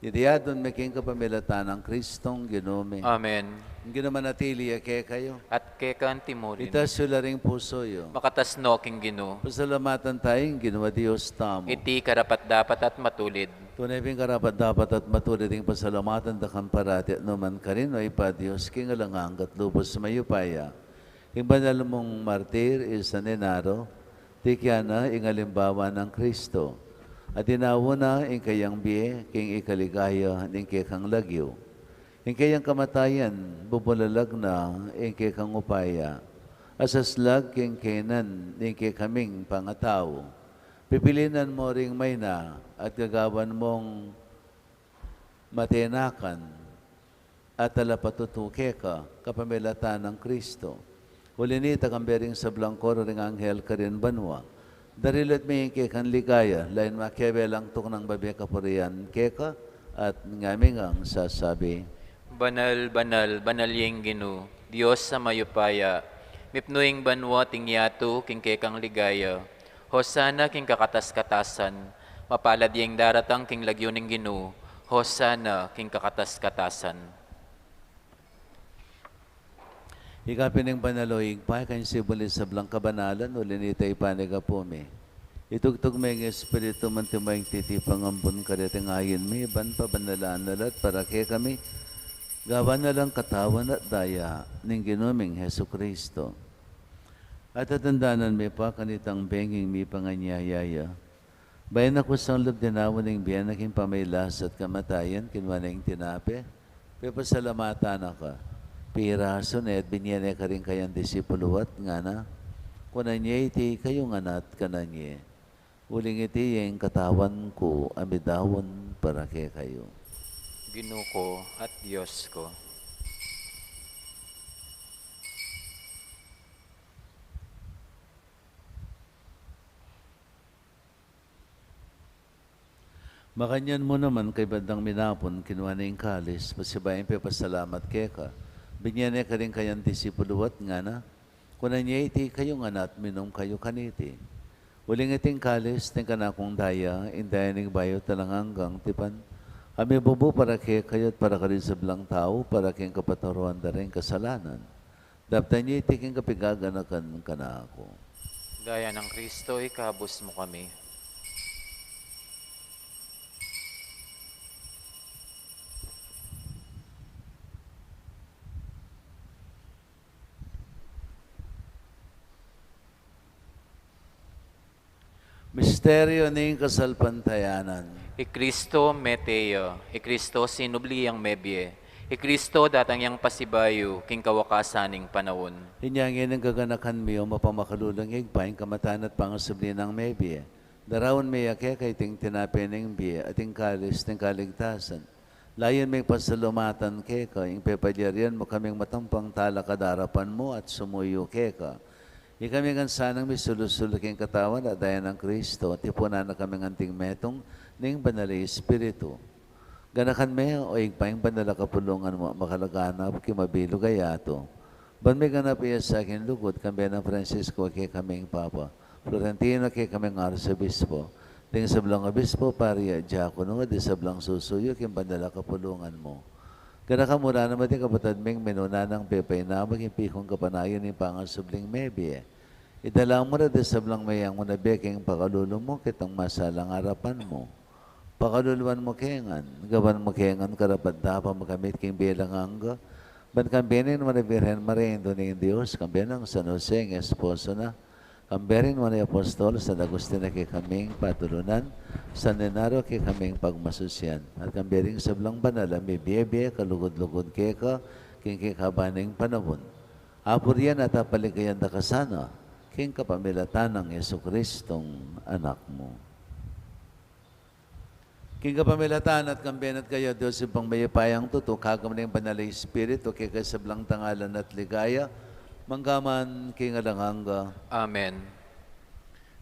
Iti adwan mi king kapamilatan nang Kristong Ginu mi. Amen. Ing Ginu manatili ya kekayu. At keka naman murin. Itas yu la ring pusu yu. Makatas no king Ginu. Pasalamatan taya ing Ginu a Dios tamu. Iti karapat-dapat at matulid. Tune pin karapat-dapat at matulid ing pasalamatan da ka parati at nukarin man, O Ibpa, Dios king alang angga at lubos mayupaya. Ing banal mung martir i San Genaro, tikian na ing alimbawa nang Kristo. At inawa na ing kayang bie king ikaligaya ning kekang lagyu. Ing kayang kamatayan, bubulalag na ing kekang upaya. Asaslag king kenan ning kekaming pangatau. Pipilinan mo ring maina at gagawan mong matenakan at talapatutu keka kapamilatan nang Kristo. Uli nita, kambe ring sablang koro ring anghel karin banua, darilat mi ing kekang ligaya, lain makewe lang tuknang babie kapurian keka, at ngami ngang sasabi, Banal, banal, banal ya ing Ginu, Dios a mayupaya, mipnu ing banua at ing yatu king kekang ligaya. Hosana king kakatas-katasan. Mapalad ya ing daratang king lagyu ning Ginu. Hosana king kakatas-katasan. Ika pin ing banal, o Ibpa, ika ing sibul ning sablang kabanalan, uli nita ipanyawad mi. Itugtug me ing Espiritu mu anti mo ing titipang ambun kareting ain mi, ban pabanalan na la at para kekami, gawan na lang katawan at daya ning Ginu ming Jesucristo. At tatandanan mi pa kanitang bengi ing mipanganyaya ya, bayu na kusang lub dinawa ning bie na king pamagkasakit at kamatayan, kinua ne ing tinape, pepasalamatan na ka, pirasu ne at binie ne karing kayang disipulu at ngana, kunan ye iti kayu ngan at kanan ye. Uling iti ya ing katawan ku a midaun para kekayu. Ginu ku at Dios ku. Makanyan mu naman, kaybat dang minapun, kinua ne ing kalis, pasibayu yang pepasalamat keka, binie ne karing kayang disipulu at ngana, kunan ye iti kayu ngan at minum kayu kaniti. Uling iti ing kalis ning kanakung daya, ing daya ning bayu at alang anggang tipan, a mibubu para kekayu at para karing sablang tau, para king kapatawaran da ring kasalanan. Daptan ye iti king kapigaganakan kanaku. Daya nang Kristo, ikabus mu kami. Misteryu ning kasalpantayanan. I Kristo mete ya, i Kristo sinubli yang mebie, i Kristo datang yang pasibayu king kawakasan ning panaun. Inya ngeni ing gaganakan mi, o mapamakalulung Ibpa, ing kamatayan at pangasubli nang mebie. Daraun mi ya keka iting tinape ning bie at ing kalis ning kaligtasan. Layun ming pasalamatan keka ing pepalyarian mu kaming matampang talakad king arapan mu at sumuyu keka. Ikami ngan sanang misulu-sulu king katawan at daya nang Kristo, tipunan na kaming anting metung ning Banal a Espiritu. Ganakan me, o Ibpa, ing banal a kapulungan mu, makalaganap king mabilug a yatu. Ban miganap ya sa king lugud, kambe nang Francisco a kekaming Papa, Florentino a kekaming Arsobispo, ding sablang obispo, pari at diakono, at ding sablang susuyu king banal a kapulungan mu. Ganakan mu la naman ding kapatad ming minuna nang pepainawa king pikung kapanayan ning pangasubling mebie. Idala mu la ding sablang meyangu na bie king pakalulu mu, ketang masalang arapan mu. Pakaluluan mu ke ngan, gawan mu ke ngan karapat-dapat makamit king bie alang angga, ban kambe ning nuan a Birhen Maria, Indu ning Dios, kambe nang San Jose, ing esposo na, kambe ring nuan a apostol, San Agustin a kekaming patulunan, San Lenario a kekaming pagmasusian, at kambe ring sablang banal a mibie-bie kalugud-lugud keka king kekaban ning panaun. Apurian at apaligayan da ka sana, king kapamilatan nang Jesucristong Anak mu. King kapamilatan at kambe na at kaya, Dios Ibpang mayupayang tutu, kagum ning Banal a Espiritu, keka ing sablang dangalan at ligaya, mangga man king alang angga. Amen.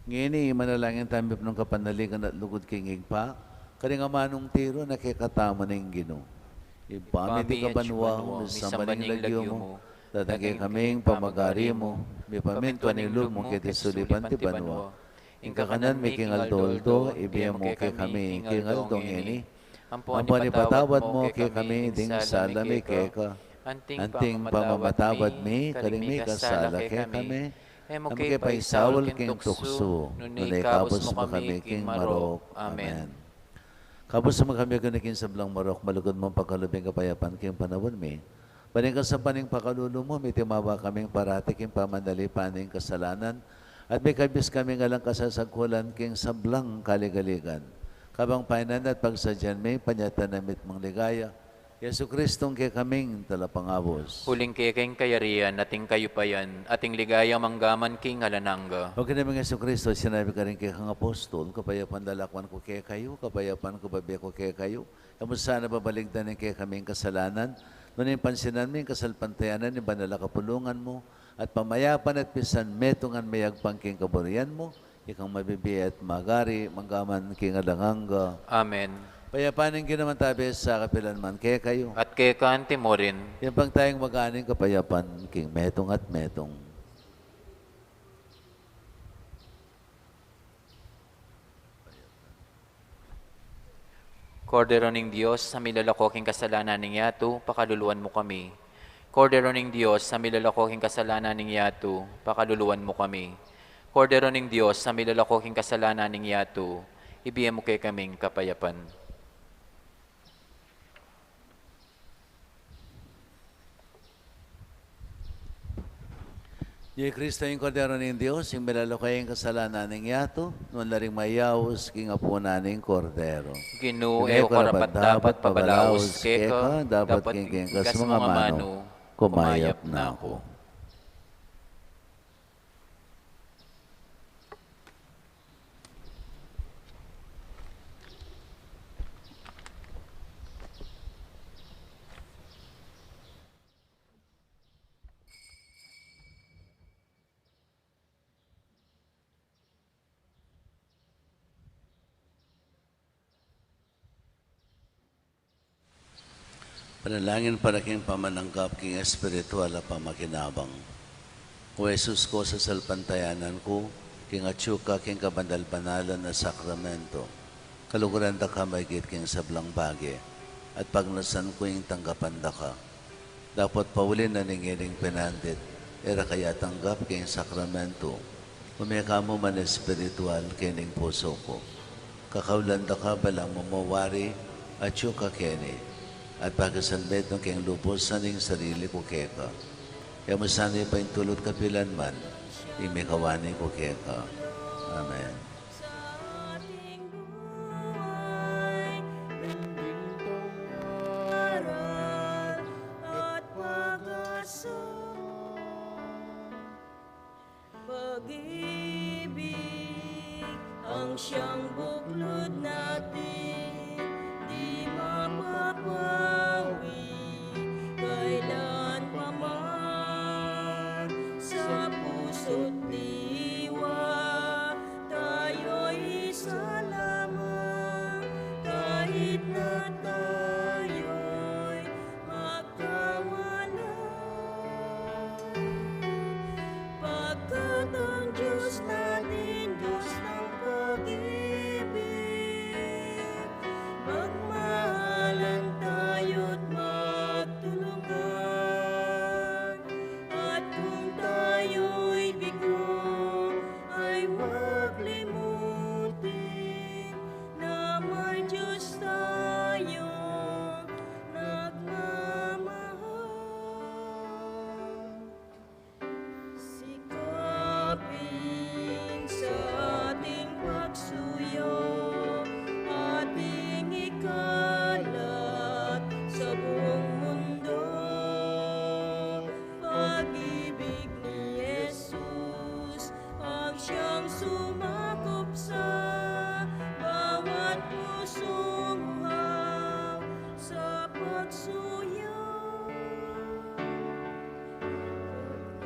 Ngeni, manalangin tamu mipnung kapanaligan at lugud king Ibpa, karing amanung tiru na kekatamu ning Ginu. Ibpa mi, atiu ka banua, misamban ya ing lagyu mu, datang kekami ing pamagari mu, mipamintuan ing lub mu keti sulip anti banua. Ing kakanan mi king aldo-aldo, ibie mu kekami king aldo ngeni. Ampon ipatawad mu kekami ding sala mi keka, anting pamamatawad mi karing mikasala kekami. E mu ke paisaul king tuksu, nune ikabus mu kami king marok. Amen. Kabus mu kami, Ginu, king sablang marok, malugud mung pakalub ing kapayapan king panaun mi. Ban king kasapan ning pakalulu mu, mitimawa kaming parati king pamanalipan ning kasalanan, at mikabus kaming alang kasasagkulan king sablang kaligaligan. Kabang painan at pagsadyan mi, panyatang na mitmung ligaya, Jesucristong kekaming talapangabus. Uling keka ing kayarian, at ing kayupayan, at ing ligaya manggaman king alang angga. O Ginu ming Jesucristo, sinabi mu karing kekang apostol, kapayapan lalakwan ku kekayu, kapayapan ku bibie ku kekayu. E mu sana babaligdan ing kekaming kasalanan, nune pansinan mu ing kasalpantayanan ning banal a kapulungan mu, at pamayapan at pisanmetungan mayagpang king kaburian mu, ikang mabibie at magari, manggaman king alang angga. Amen. Kapayapan ning Ginu manatili sa kapilan man kekayu. At keka mu rin. Ipagkaloob tayung magkaning kapayapan king metung at metung. Kordero ning Dios, a milalako king kasalanan ning yatu, pakaluluan mu kami. Kordero ning Dios, a milalako king kasalanan ning yatu, pakaluluan mu kami. Kordero ning Dios, a milalako king kasalanan ning yatu, ibie mu kekaming kapayapan. Ini i Kristo, ing Kordero ning Dios, ing milalako king kasalanan ning yatu, nuan la ring mayaus king apunan ning Kordero. Ginu, e ku karapat-dapat pabalaus keka, dapot king kekang kasmung amanu, kumayap na ku. Panalangin para king pamananggap king espiritual a pamakinabang. O Jesus ku, sasalpantayanan ku king atyu ka king kabanal-banalan a sakramento, kaluguran da ka maigit king sablang bage, at pagnasan ku ing tanggapan da ka. Dapot pauli na ning ining penandit, e ra ka atanggap king sakramento, ume ka mu man espiritual king pusu ku. Kakaulan da ka balang mamawari, atyu ka keni, at pakisanmetung keng lubus ing sarili ku keka. E mu sana paintulut kapilan man ing mikawani ku keka. Amen. Sa ating buhay, bending pangaral at pag-asa. Pag-ibig ang siyang buklod natin, di mapapawi kailan pa man. Sa puso't diwa, tayo'y isa lamang, kahit na tayo'y magkawala. Pagkat ang Diyos natin, Diyos ng pag-ibig, magmahalan tayo't magtulungan. At kung tayo'y bigo, ay huwag limutin na may Diyos tayong nagmamahal. Sikapin sa ating pagsuyo, ating ikalat sa buong mundo. Pag-ibig ni Jesus ang siyang sumakop sa bawat pusong uhaw sa pagsuyo.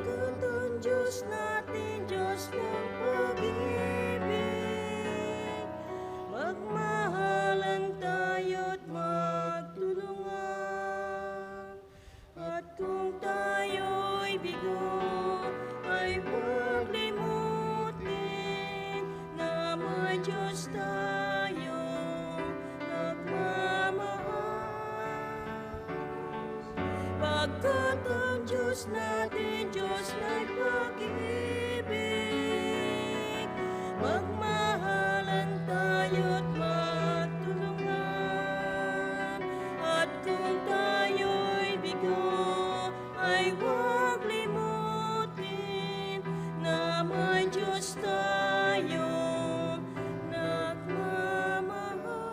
Pagkat ang Diyos natin, Diyos ng pag-ibig, magmahalan tayo't magtulungan. At kung tayo'y bigo, ay huwag limutin na may Diyos tayong nagmamahal. Pagkat ang Diyos natin, Diyos ng pag-ibig, magmahalan tayo't magtulungan. At kung tayo'y bigo, ay huwag limutin na may Diyos tayong nagmamahal.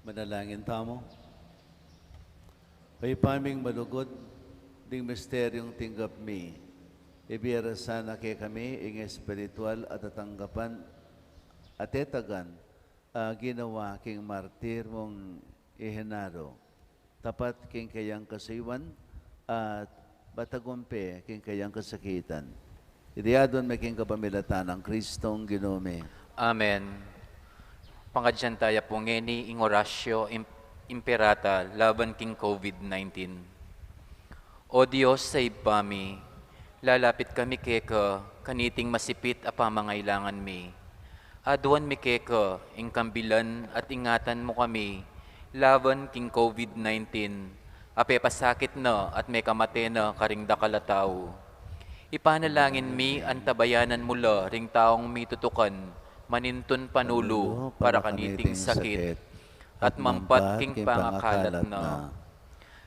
Manalangin tamu. O Ibpa ming malugud, ding misteryung tinggap mi, ibie ra sana kekami ing espiritual a tatanggapan at tetagan a ginawa king martir mung i Genaro, tapat king kayang kasuyuan at matagumpe king kayang kasakitan. Iti adwan mi king kapamilatan nang Kristong Ginu mi. Amen. Pangadyan taya pu ngeni ing Oratio Im-, Imperata laban king COVID nineteen. O Dios a Ibpa mi, lalapit kami keka kaniting masipit a pamangailangan mi. Aduan mi keka ing kambilan at ingatan mu kami laban king COVID nineteen a pepasakit na at mekamate na karing dakal a tau. Ipanalangin mi antabayanan mu la ring taung mitutukan manintun panulu para kaniting sakit at mampat king pangakalat na.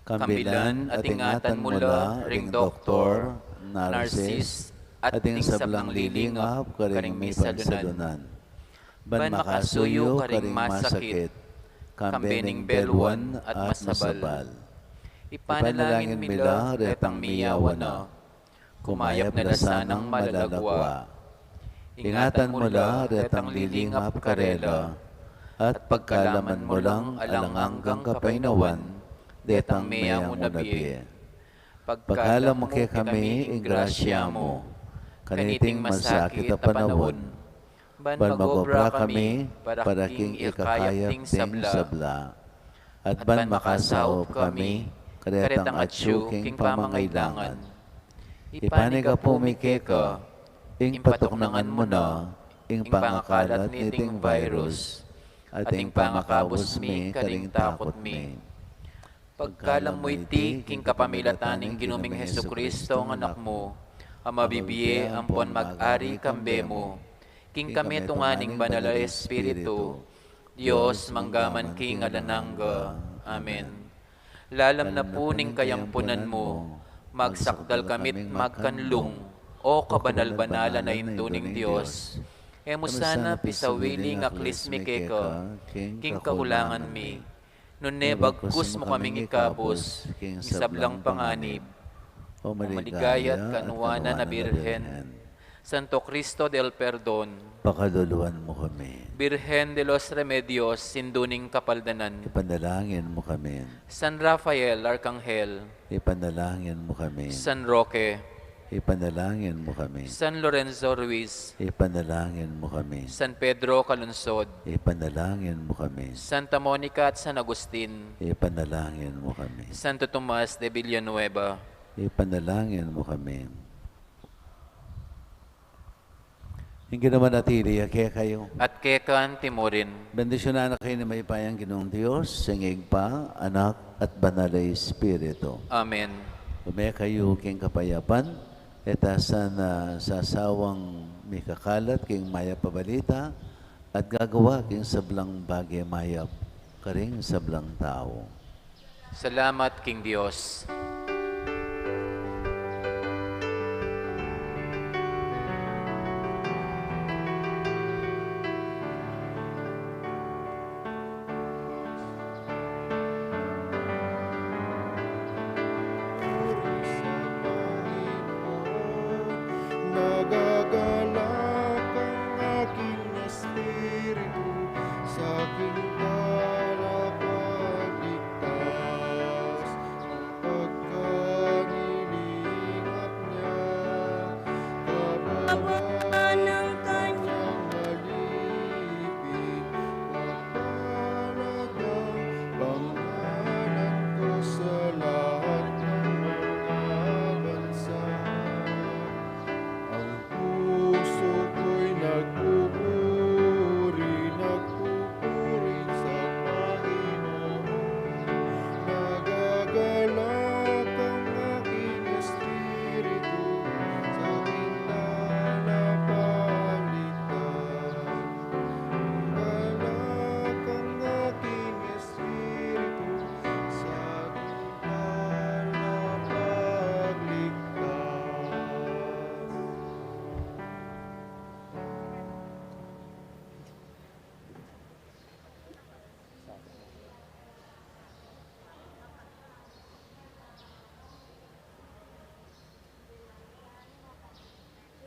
Kambilan at ingatan mu la ring doktor, narsis, at ding sablang lilingap karing mipagsalunan. Ban makasuyu karing masakit, kambe ning beluan at masabal. Ipanalangin mi la retang miyawa na. Kumayap na la sanang malalagwa. Ingatan mu la retang lilingap karela, at pagkalaman mu lang alang anggang kapaynawan detang meyangu na bie. Pagkalam mu kekami ing grasya mu kaniting masakit a panaun, ban mag-obra kami para king ikakayap ding sabla, at ban makasaup kami karetang atyu king pamangailangan. Ipanyawad mi keka ing patuknangan mu na ing pangakalat niting virus, at ing pangakabus mi karing takut mi. Pagkalam mu iti king kapamilatan ning Ginu ming Jesucristo, a Anak mu, a mabibie ampon mag-ari kambe mu, king kametungan ning Banal a Espiritu, Dios, mangga man king alang angga. Amen. Lalam na pu ning kayampunan mu, magsakdal kami't magkanlung, o kabanal-banalan a Indu ning Dios. E mu sana pisawili ing aklis mi keka king kakulangan mi, nune bagkus mu kaming ikabus king sablang panganib. O maligaya at kanuanan a Birhen, Santo Cristo del Perdon, pakaluluan mu kami. Birhen de los Remedios, Indu ning Kapaldanan, ipanalangin mu kami. San Rafael Arkanghel, ipanalangin mu kami. San Roque, ipanalangin mu kami. San Lorenzo Ruiz, ipanalangin mu kami. San Pedro Calungsod, ipanalangin mu kami. Santa Monica at San Agustin, ipanalangin mu kami. Santo Tomas de Villanueva, ipanalangin mu kami. Ing Ginu manatili ya kekayu. At keka mu rin. Bendisyunan na kayu ning mayupayang Ginung Dios, ing Ibpa, Anak, at Banal a Espiritu. Amen. Ume kayu king kapayapan, e ta sana sasawang mikakalat king mayap a balita, at gagawa king sablang bage mayap karing sablang tau. Salamat king Dios. Nagagalak ang aking espiritu sa aking tagapagligtas, ang pagkalingat niya.